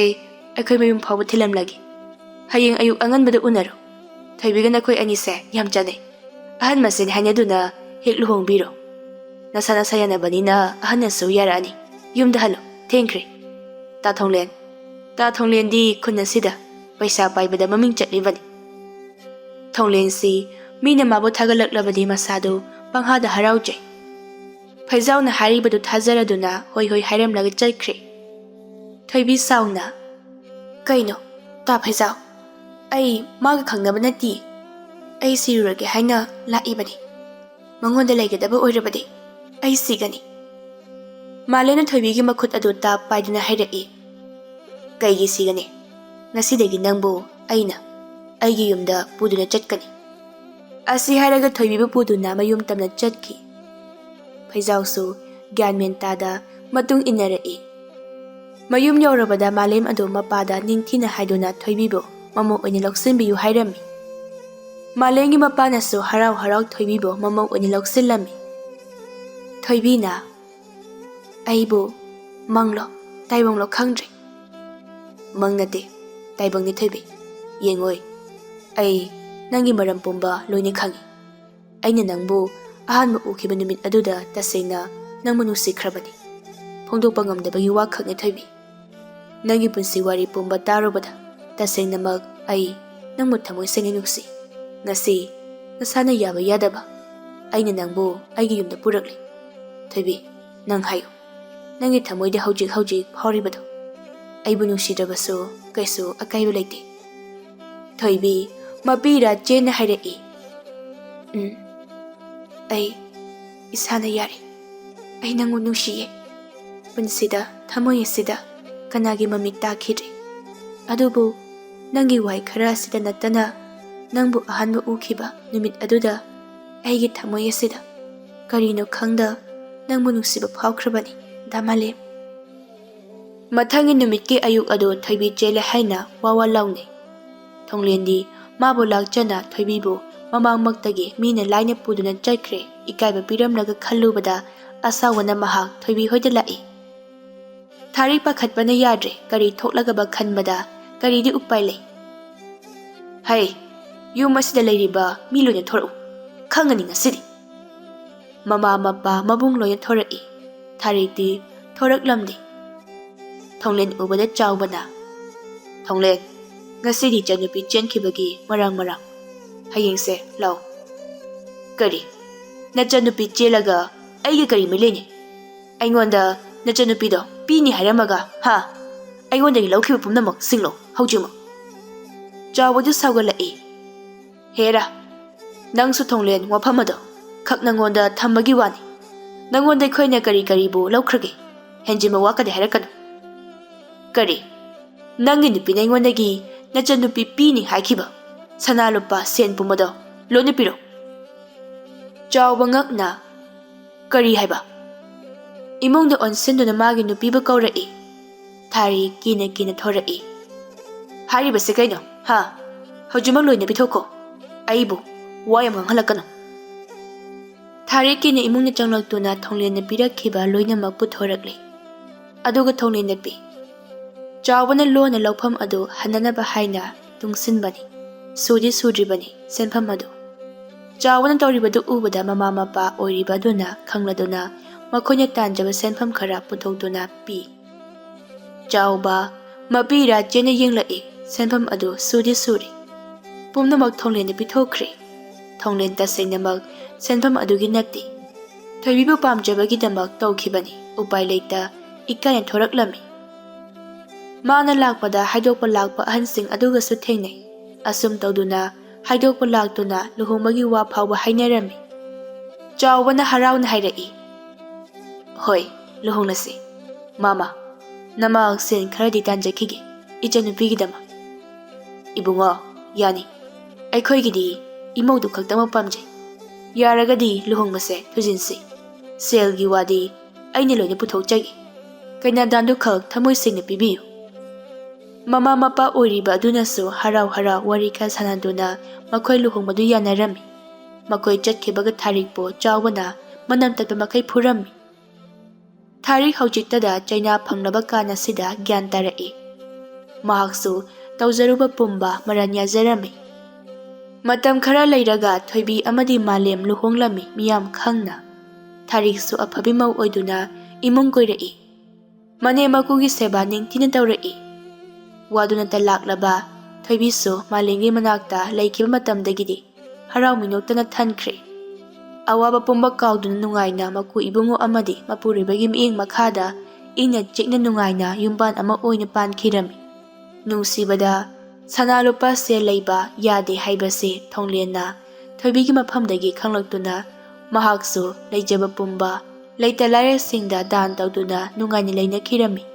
ꯑꯩꯈꯣꯏ ꯃꯌꯨꯝ ꯐꯥꯎꯕ ꯊꯤꯜꯂꯝꯂꯒꯦ꯫ ꯍꯌꯦꯡ ꯑꯌꯨꯛ ꯑꯉꯟꯕꯗ ꯎꯅꯔꯣ꯫ ꯊꯣꯏꯕꯤꯒ ꯅꯈꯣꯏ ꯑꯅꯤꯁꯦ ꯌꯥꯝ ꯆꯥꯟꯅꯩ꯫ ꯑꯍꯟ ꯃꯁꯦꯟ ꯍꯥꯏꯅꯗꯨꯅ ꯍꯦꯛ ꯂꯨꯍꯣꯡꯕꯤꯔꯣ꯫ ꯅꯁꯥ ꯅꯁꯥ ꯌꯥꯅꯕꯅꯤꯅ ꯑꯍꯟꯅꯁꯨ ꯌꯥꯔꯛꯑꯅꯤ꯫ ꯌꯨꯝꯗ ꯍꯜꯂꯣ, ꯊꯦꯡꯈ꯭ꯔꯦ꯫" ꯇꯥ ꯊꯣꯡꯂꯦꯟ, ꯇꯥ ꯊꯣꯡꯂꯦꯟꯗꯤ ꯈꯨꯟ ꯑꯁꯤꯗ ꯄꯩꯁꯥ ꯄꯥꯏꯕꯗ ꯃꯃꯤꯡ ꯆꯠꯂꯤꯕꯅꯤ꯫ ꯊꯣꯡꯂꯦꯟꯁꯤ ꯃꯤꯅ ꯃꯥꯕꯨ ꯊꯥꯒꯠꯂꯛꯂꯕꯗꯤ ꯃꯁꯥꯗꯨ ꯄꯪꯍꯥꯗ ꯍꯔꯥꯎꯖꯩ꯫ ꯐꯩꯖꯥꯎꯅ ꯍꯥꯏꯔꯤꯕꯗꯨ ꯊꯥꯖꯔꯗꯨꯅ ꯍꯣꯏ ꯍꯣꯏ ꯍꯥꯏꯔꯝꯂꯒ ꯆꯠꯈ꯭ꯔꯦ꯫ ꯊꯣꯏꯕꯤ ꯁꯥꯎꯅ, "ꯀꯩꯅꯣ, ꯇꯥ ꯐꯩꯖꯥꯎ? ꯑꯩ ꯃꯥꯒ ꯈꯪꯅꯕ ꯅꯠꯇꯦ꯫ ꯑꯩ ꯁꯤꯔꯨꯔꯒꯦ ꯍꯥꯏꯅ ꯂꯥꯛꯏꯕꯅꯤ꯫ ꯃꯉꯣꯟꯗ ꯂꯩꯒꯗꯕ ꯑꯣꯏꯔꯕꯗꯤ ꯑꯩ ꯁꯤꯒꯅꯤ꯫" ꯃꯥꯂꯦꯝꯅ ꯊꯣꯏꯕꯤꯒꯤ ꯃꯈꯨꯠ ꯑꯗꯨ ꯇꯥꯞ ꯄꯥꯏꯗꯨꯅ ꯍꯥꯏꯔꯛꯏ, "ꯀꯩꯒꯤ ꯁꯤꯒꯅꯤ? ꯉꯁꯤꯗꯒꯤ ꯅꯪꯕꯨ ꯑꯩꯅ ꯑꯩꯒꯤ ꯌꯨꯝꯗ ꯄꯨꯗꯨꯅ ꯆꯠꯀꯅꯤ꯫" ꯑꯁꯤ ꯍꯥꯏꯔꯒ ꯊꯣꯏꯕꯤꯕꯨ ꯄꯨꯗꯨꯅ ꯃꯌꯨꯝ ꯇꯝꯅ ꯆꯠꯈꯤ꯫ ꯐꯩꯖꯥꯎꯁꯨ ꯒ꯭ꯌꯥꯟ ꯃꯦꯟ ꯇꯥꯗ ꯃꯇꯨꯡ ꯏꯟꯅꯔꯛꯏ꯫ ꯃꯌꯨꯝ ꯌꯧꯔꯕꯗ ꯃꯥꯂꯦꯝ ꯑꯗꯨ ꯃꯄꯥꯗ ꯅꯤꯡꯊꯤꯅ ꯍꯥꯏꯗꯨꯅ ꯊꯣꯏꯕꯤꯕꯨ ꯃꯃꯧ ꯑꯣꯏꯅ ꯂꯧꯁꯤꯟꯕꯤꯌꯨ ꯍꯥꯏꯔꯝꯃꯤ꯫ ꯃꯥꯂꯦꯝꯒꯤ ꯃꯄꯥꯅꯁꯨ ꯍꯔꯥꯎ ꯍꯔꯥꯎ ꯊꯣꯏꯕꯤꯕꯨ ꯃꯃꯧ ꯑꯣꯏꯅ ꯂꯧꯁꯤꯜꯂꯝꯃꯤ꯫ ꯊꯣꯏꯕꯤꯅ, "ꯑꯩꯕꯨ ꯃꯪꯂꯣ ꯇꯥꯏꯕꯪꯂꯣ ꯈꯪꯗ꯭ꯔꯦ꯫" "ꯃꯪ ꯅꯠꯇꯦ, ꯇꯥꯏꯕꯪꯅꯤ ꯊꯣꯏꯕꯤ꯫ ꯌꯦꯡꯉꯣꯏ, ꯑꯩ ꯅꯪꯒꯤ ꯃꯔꯝ ꯄꯨꯝꯕ ꯂꯣꯏꯅ ꯈꯪꯏ꯫ ꯑꯩꯅ ꯅꯪꯕꯨ ꯑꯍꯥꯟꯕ ꯎꯈꯤꯕ ꯅꯨꯃꯤꯠ ꯑꯗꯨꯗ ꯇꯁꯦꯡꯅ ꯅꯪꯕꯨ ꯅꯨꯡꯁꯤꯈ꯭ꯔꯕꯅꯤ꯫ ꯐꯣꯡꯗꯣꯛꯄ ꯉꯝꯗꯕꯒꯤ ꯋꯥ ꯈꯛꯅꯤ, ꯊꯣꯏꯕꯤ꯫ ꯅꯪꯒꯤ ꯄꯨꯟꯁꯤ ꯋꯥꯔꯤ ꯄꯨꯝꯕ ꯇꯥꯔꯨꯕꯗ ꯇꯁꯦꯡꯅꯃꯛ ꯑꯩ ꯅꯪꯕꯨ ꯊꯃꯣꯏ ꯁꯦꯡꯅ ꯅꯨꯡꯁꯤ꯫ ꯉꯁꯤ ꯅꯁꯥꯅ ꯌꯥꯕ ꯌꯥꯗꯕ ꯑꯩꯅ ꯅꯪꯕꯨ ꯑꯩꯒꯤ ꯌꯨꯝꯗ ꯄꯨꯔꯛꯂꯦ꯫ ꯊꯣꯏꯕꯤ, ꯅꯪ ꯍꯥꯏꯌꯨ, ꯅꯪꯒꯤ ꯊꯃꯣꯏꯗ ꯍꯧꯖꯤꯛ ꯍꯧꯖꯤꯛ ꯐꯥꯎꯔꯤꯕꯗꯣ꯫ ꯑꯩꯕꯨ ꯅꯨꯡꯁꯤꯗ꯭ꯔꯕꯁꯨ ꯀꯩꯁꯨ ꯑꯀꯥꯏꯕ ꯂꯩꯇꯦ꯫ ꯊꯣꯏꯕꯤ ꯃꯄꯤꯔꯥ ꯆꯦꯟꯅ ꯍꯥꯏꯔꯛꯏ꯫ ꯎꯝ, ꯑꯩ ꯏꯁꯥꯅ ꯌꯥꯔꯦ꯫ ꯑꯩ ꯅꯪꯕꯨ ꯅꯨꯡꯁꯤꯌꯦ꯫ ꯄꯨꯟꯁꯤꯗ ꯊꯃꯣꯏ ꯑꯁꯤꯗ ꯀꯅꯥꯒꯤ ꯃꯃꯤꯠ ꯇꯥꯈꯤꯗ꯭ꯔꯤ꯫ ꯑꯗꯨꯕꯨ ꯅꯪꯒꯤ ꯋꯥꯍꯩ ꯈꯔ ꯑꯁꯤꯗ ꯅꯠꯇꯅ ꯅꯪꯕꯨ ꯑꯍꯥꯟꯕ ꯎꯈꯤꯕ ꯅꯨꯃꯤꯠ ꯑꯗꯨꯗ ꯑꯩꯒꯤ ꯊꯃꯣꯏ ꯑꯁꯤꯗ ꯀꯔꯤꯅꯣ ꯈꯪꯗ ꯅꯪꯕꯨ ꯅꯨꯡꯁꯤꯕ ꯐꯥꯎꯈ꯭ꯔꯕꯅꯤ, ꯗꯥ ꯃꯥꯂꯦꯝ꯫ ꯃꯊꯪꯒꯤ ꯅꯨꯃꯤꯠꯀꯤ ꯑꯌꯨꯛ ꯑꯗꯨ ꯊꯣꯏꯕꯤ ꯆꯦꯜꯂꯦ ꯍꯥꯏꯅ ꯋꯥ ꯋꯥ ꯂꯥꯎꯅꯩ꯫ ꯊꯣꯡꯂꯦꯟꯗꯤ ꯃꯥꯕꯨ ꯂꯥꯛꯆꯅ ꯊꯣꯏꯕꯤꯕꯨ ꯃꯃꯥꯡꯃꯛꯇꯒꯤ ꯃꯤꯅ ꯂꯥꯏꯅ ꯄꯨꯗꯨꯅ ꯆꯠꯈ꯭ꯔꯦ, ꯏꯀꯥꯏꯕ ꯄꯤꯔꯝꯂꯒ ꯈꯜꯂꯨꯕꯗ ꯑꯁꯥꯎꯕꯅ ꯃꯍꯥꯛ ꯊꯣꯏꯕꯤ ꯍꯣꯏꯗ ꯂꯥꯛꯏ꯫ ꯊꯥꯔꯤꯛ ꯄꯥꯈꯠꯄꯅ ꯌꯥꯗ꯭ꯔꯦ, ꯀꯔꯤ ꯊꯣꯛꯂꯒꯕ ꯈꯟꯕꯗ ꯀꯔꯤꯗꯤ ꯎꯄꯥꯏ ꯂꯩ? ꯍꯩ, ꯌꯨꯝ ꯑꯁꯤꯗ ꯂꯩꯔꯤꯕ ꯃꯤ ꯂꯣꯏꯅ ꯊꯣꯔꯛꯎ, ꯈꯪꯉꯅꯤ ꯉꯁꯤꯗꯤ꯫ ꯃꯃꯥ ꯃꯄꯥ ꯃꯕꯨꯡ ꯂꯣꯏꯅ ꯊꯣꯔꯛꯏ꯫ ꯊꯥꯔꯤꯛꯇꯤ ꯊꯣꯔꯛꯂꯝꯗꯦ꯫ ꯊꯣꯡꯂꯦꯟ ꯎꯕꯗ ꯆꯥꯎꯕꯅ, "ꯊꯣꯡꯂꯦꯟ, ꯉꯁꯤꯗꯤ ꯏꯆꯟꯅꯨꯄꯤ ꯆꯦꯟꯈꯤꯕꯒꯤ ꯃꯔꯥꯡ ꯃꯔꯥꯡ꯫ ꯍꯌꯦꯡꯁꯦ ꯂꯥꯎ꯫" "ꯀꯔꯤ? ꯅꯆꯟꯅꯨꯄꯤ ꯆꯦꯜꯂꯒ ꯑꯩꯒ ꯀꯔꯤ ꯃꯔꯤ ꯂꯩꯅꯩ? ꯑꯩꯉꯣꯟꯗ ꯅꯆꯟꯅꯨꯄꯤꯗꯣ ꯄꯤꯅꯤ ꯍꯥꯏꯔꯝꯃꯒ, ꯍꯥ? ꯑꯩꯉꯣꯟꯗꯒꯤ ꯂꯧꯈꯤꯕ ꯄꯨꯝꯅꯃꯛ ꯁꯤꯡꯂꯣ ꯍꯧꯖꯤꯛꯃꯛ꯫" ꯆꯥꯎꯕꯗꯨ ꯁꯥꯎꯒꯠꯂꯛꯏ꯫ "ꯍꯦꯔꯥ, ꯅꯪꯁꯨ ꯊꯣꯡꯂꯦꯟ, ꯋꯥꯐꯝ ꯑꯗꯣ ꯈꯛ ꯅꯪꯉꯣꯟꯗ ꯊꯝꯕꯒꯤ ꯋꯥꯅꯤ꯫ ꯅꯪꯉꯣꯟꯗ ꯑꯩꯈꯣꯏꯅ ꯀꯔꯤ ꯀꯔꯤꯕꯨ ꯂꯧꯈ꯭ꯔꯒꯦ? ꯍꯦꯟꯖꯤꯟꯕ ꯋꯥ ꯀꯗꯤ ꯍꯥꯏꯔꯛꯀꯅꯨ꯫" "ꯀꯔꯤ? ꯅꯪꯒꯤ ꯅꯨꯄꯤꯅ ꯑꯩꯉꯣꯟꯗꯒꯤ ꯅꯆꯟꯅꯨꯄꯤ ꯄꯤꯅꯤ ꯍꯥꯏꯈꯤꯕ? ꯁꯅꯥ ꯂꯨꯄꯥ ꯁꯦꯟ ꯄꯨꯝꯕꯗꯣ ꯂꯣꯏꯅ ꯄꯤꯔꯣ꯫" ꯆꯥꯎꯕ ꯉꯛꯅ, "ꯀꯔꯤ ꯍꯥꯏꯕ?" ꯏꯃꯨꯡꯗ ꯑꯣꯟꯁꯤꯟꯗꯨꯅ ꯃꯥꯒꯤ ꯅꯨꯄꯤꯕꯨ ꯀꯧꯔꯛꯏ꯫ ꯊꯥꯔꯤ ꯀꯤꯅ ꯀꯤꯅ ꯊꯣꯔꯛꯏ꯫ "ꯍꯥꯏꯔꯤꯕꯁꯦ ꯀꯩꯅꯣ, ꯍꯥ? ꯍꯧꯖꯤꯛꯃꯛ ꯂꯣꯏꯅ ꯄꯤꯊꯣꯛꯈꯣ꯫ ꯑꯩꯕꯨ ꯋꯥ ꯌꯥꯝ ꯉꯥꯡꯍꯜꯂꯛꯀꯅꯨ꯫" ꯊꯥꯔꯤ ꯀꯤꯅ ꯏꯃꯨꯡꯗ ꯆꯪꯂꯛꯇꯨꯅ ꯊꯣꯡꯂꯦꯟꯅ ꯄꯤꯔꯛꯈꯤꯕ ꯂꯣꯏꯅꯃꯛ ꯄꯨꯊꯣꯔꯛꯂꯦ꯫ ꯑꯗꯨꯒ ꯊꯣꯡꯂꯦꯟꯗ ꯄꯤ꯫ ꯆꯥꯎꯕꯅ ꯂꯣꯟꯅ ꯂꯧꯐꯝ ꯑꯗꯨ ꯍꯟꯅꯅꯕ ꯍꯥꯏꯅ ꯇꯨꯡꯁꯤꯟꯕꯅꯤ꯫ ꯁꯨꯗꯤ ꯁꯨꯗ꯭ꯔꯤꯕꯅꯤ ꯁꯦꯟꯐꯝ ꯑꯗꯨ꯫ ꯆꯥꯎꯕꯅ ꯇꯧꯔꯤꯕꯗꯨ ꯎꯕꯗ ꯃꯃꯥ ꯃꯄꯥ ꯑꯣꯏꯔꯤꯕ ꯑꯗꯨꯅ ꯈꯪꯂꯗꯨꯅ ꯃꯈꯣꯏꯅ ꯇꯥꯟꯖꯕ ꯁꯦꯟꯐꯝ ꯈꯔ ꯄꯨꯊꯣꯛꯇꯨꯅ ꯄꯤ꯫ ꯆꯥꯎꯕ ꯃꯄꯤꯔꯥ ꯆꯦꯟꯅ ꯌꯦꯡꯂꯛꯏ꯫ ꯁꯦꯟꯐꯝ ꯑꯗꯨ ꯁꯨꯗꯤ ꯁꯨꯔꯤ꯫ ꯄꯨꯝꯅꯃꯛ ꯊꯣꯡꯂꯦꯟꯗ ꯄꯤꯊꯣꯛꯈ꯭ꯔꯦ꯫ ꯊꯣꯡꯂꯦꯟ ꯇꯁꯦꯡꯅꯃꯛ ꯁꯦꯟꯐꯝ ꯑꯗꯨꯒꯤ ꯅꯠꯇꯦ꯫ ꯊꯣꯏꯕꯤꯕꯨ ꯄꯥꯝꯖꯕꯒꯤꯗꯃꯛ ꯇꯧꯈꯤꯕꯅꯤ꯫ ꯎꯄꯥꯏ ꯂꯩꯇ ꯏꯀꯥꯏꯅ ꯊꯣꯔꯛꯂꯝꯃꯤ꯫ ꯃꯥꯅ ꯂꯥꯛꯄꯗ ꯍꯥꯏꯗꯣꯛꯄ ꯂꯥꯛꯄ ꯑꯍꯟꯁꯤꯡ ꯑꯗꯨꯒꯁꯨ ꯊꯦꯡꯅꯩ꯫ ꯑꯁꯨꯝ ꯇꯧꯗꯨꯅ ꯍꯥꯏꯗꯣꯛꯄ ꯂꯥꯛꯇꯨꯅ ꯂꯨꯍꯣꯡꯕꯒꯤ ꯋꯥ ꯐꯥꯎꯕ ꯍꯥꯏꯅꯔꯝꯃꯤ꯫ ꯆꯥꯎꯕꯅ ꯍꯔꯥꯎꯅ ꯍꯥꯏꯔꯛꯏ, "ꯍꯣꯏ, ꯂꯨꯍꯣꯡꯂꯁꯤ꯫ ꯃꯥꯃ, ꯅꯃꯥ ꯁꯦꯟ ꯈꯔꯗꯤ ꯇꯥꯟꯖꯈꯤꯒꯦ ꯏꯆꯟꯅꯨꯄꯤꯒꯤꯗꯃꯛ꯫" "ꯏꯕꯨꯡꯉꯣ, ꯌꯥꯅꯤ꯫ ꯑꯩꯈꯣꯏꯒꯤꯗꯤ ꯏꯃꯧꯗꯨ ꯈꯛꯇꯃꯛ ꯄꯥꯝꯖꯩ꯫ ꯌꯥꯔꯒꯗꯤ ꯂꯨꯍꯣꯡꯕꯁꯦ ꯊꯨꯖꯤꯟꯁꯤ꯫ ꯁꯦꯜꯒꯤ ꯋꯥꯗꯤ ꯑꯩꯅ ꯂꯣꯏꯅ ꯄꯨꯊꯣꯛꯆꯒꯦ꯫ ꯀꯩꯅꯥꯗꯥꯟꯗꯨ ꯈꯛ ꯊꯃꯣꯏ ꯁꯦꯡꯅ ꯄꯤꯕꯤꯌꯨ꯫" ꯃꯃꯥ ꯃꯄꯥ ꯑꯣꯏꯔꯤꯕ ꯑꯗꯨꯅꯁꯨ ꯍꯔꯥꯎ ꯍꯔꯥꯎ ꯋꯥꯔꯤ ꯈꯔ ꯁꯥꯟꯅꯗꯨꯅ ꯃꯈꯣꯏ ꯂꯨꯍꯣꯡꯕꯗꯨ ꯌꯥꯅꯔꯝꯃꯤ꯫ ꯃꯈꯣꯏ ꯆꯠꯈꯤꯕꯒ ꯊꯥꯔꯤꯛꯄꯨ ꯆꯥꯎꯕꯅ ꯃꯅꯝ ꯇꯠꯄ ꯃꯈꯩ ꯐꯨꯔꯝꯃꯤ꯫ ꯊꯥꯔꯤꯛ ꯍꯧꯖꯤꯛꯇꯗ ꯆꯩꯅꯥ ꯐꯪꯂꯕ ꯀꯥꯟ ꯑꯁꯤꯗ ꯒ꯭ꯌꯥꯟ ꯇꯥꯔꯛꯏ꯫ ꯃꯍꯥꯛꯁꯨ ꯇꯧꯖꯔꯨꯕ ꯄꯨꯝꯕ ꯃꯔꯟ ꯌꯥꯖꯔꯝꯃꯤ꯫ ꯃꯇꯝ ꯈꯔ ꯂꯩꯔꯒ ꯊꯣꯏꯕꯤ ꯑꯃꯗꯤ ꯃꯥꯂꯦꯝ ꯂꯨꯍꯣꯡꯂꯝꯃꯤ ꯃꯤꯌꯥꯝ ꯈꯪꯅ꯫ ꯊꯥꯔꯤꯛꯁꯨ ꯑꯐꯕꯤ ꯃꯧ ꯑꯣꯏꯗꯨꯅ ꯏꯃꯨꯡ ꯀꯣꯏꯔꯛꯏ꯫ ꯃꯅꯦꯝ ꯃꯀꯨꯒꯤ ꯁꯦꯕꯥ ꯅꯤꯡꯊꯤꯅ ꯇꯧꯔꯛꯏ꯫ ꯋꯥꯗꯨꯅꯇ ꯂꯥꯛꯂꯕ ꯊꯣꯏꯕꯤꯁꯨ ꯃꯥꯂꯦꯝꯒꯤ ꯃꯅꯥꯛꯇ ꯂꯩꯈꯤꯕ ꯃꯇꯝꯗꯒꯤꯗꯤ ꯍꯔꯥꯎ ꯃꯤꯅꯣꯛꯇꯅ ꯊꯟꯈ꯭ꯔꯦ꯫ ꯑꯋꯥꯕ ꯄꯨꯝꯕ ꯀꯥꯎꯗꯨꯅ ꯅꯨꯡꯉꯥꯏꯅ ꯃꯀꯨ ꯏꯕꯨꯡꯉꯣ ꯑꯃꯗꯤ ꯃꯄꯨꯔꯣꯏꯕꯒꯤ ꯃꯤꯠꯌꯦꯡ ꯃꯈꯥꯗ ꯏꯪꯅ ꯆꯤꯛꯅ ꯅꯨꯡꯉꯥꯏꯅ ꯌꯨꯝꯕꯥꯟ ꯑꯃ ꯑꯣꯏꯅ ꯄꯥꯟꯈꯤꯔꯝꯃꯤ꯫ ꯅꯨꯡꯁꯤꯕꯗ ꯁꯅꯥ ꯂꯨꯄꯥ ꯁꯦꯜ ꯂꯩꯕ ꯌꯥꯗꯦ ꯍꯥꯏꯕꯁꯦ ꯊꯣꯡꯂꯦꯟꯅ ꯊꯣꯏꯕꯤꯒꯤ ꯃꯐꯝꯗꯒꯤ ꯈꯪꯂꯛꯇꯨꯅ ꯃꯍꯥꯛꯁꯨ ꯂꯩꯖꯕ ꯄꯨꯝꯕ ꯂꯩꯇ ꯂꯥꯏꯔꯁꯤꯡꯗ ꯗꯥꯟ ꯇꯧꯗꯨꯅ ꯅꯨꯡꯉꯥꯏꯅ ꯂꯩꯅꯈꯤꯔꯝꯃꯤ꯫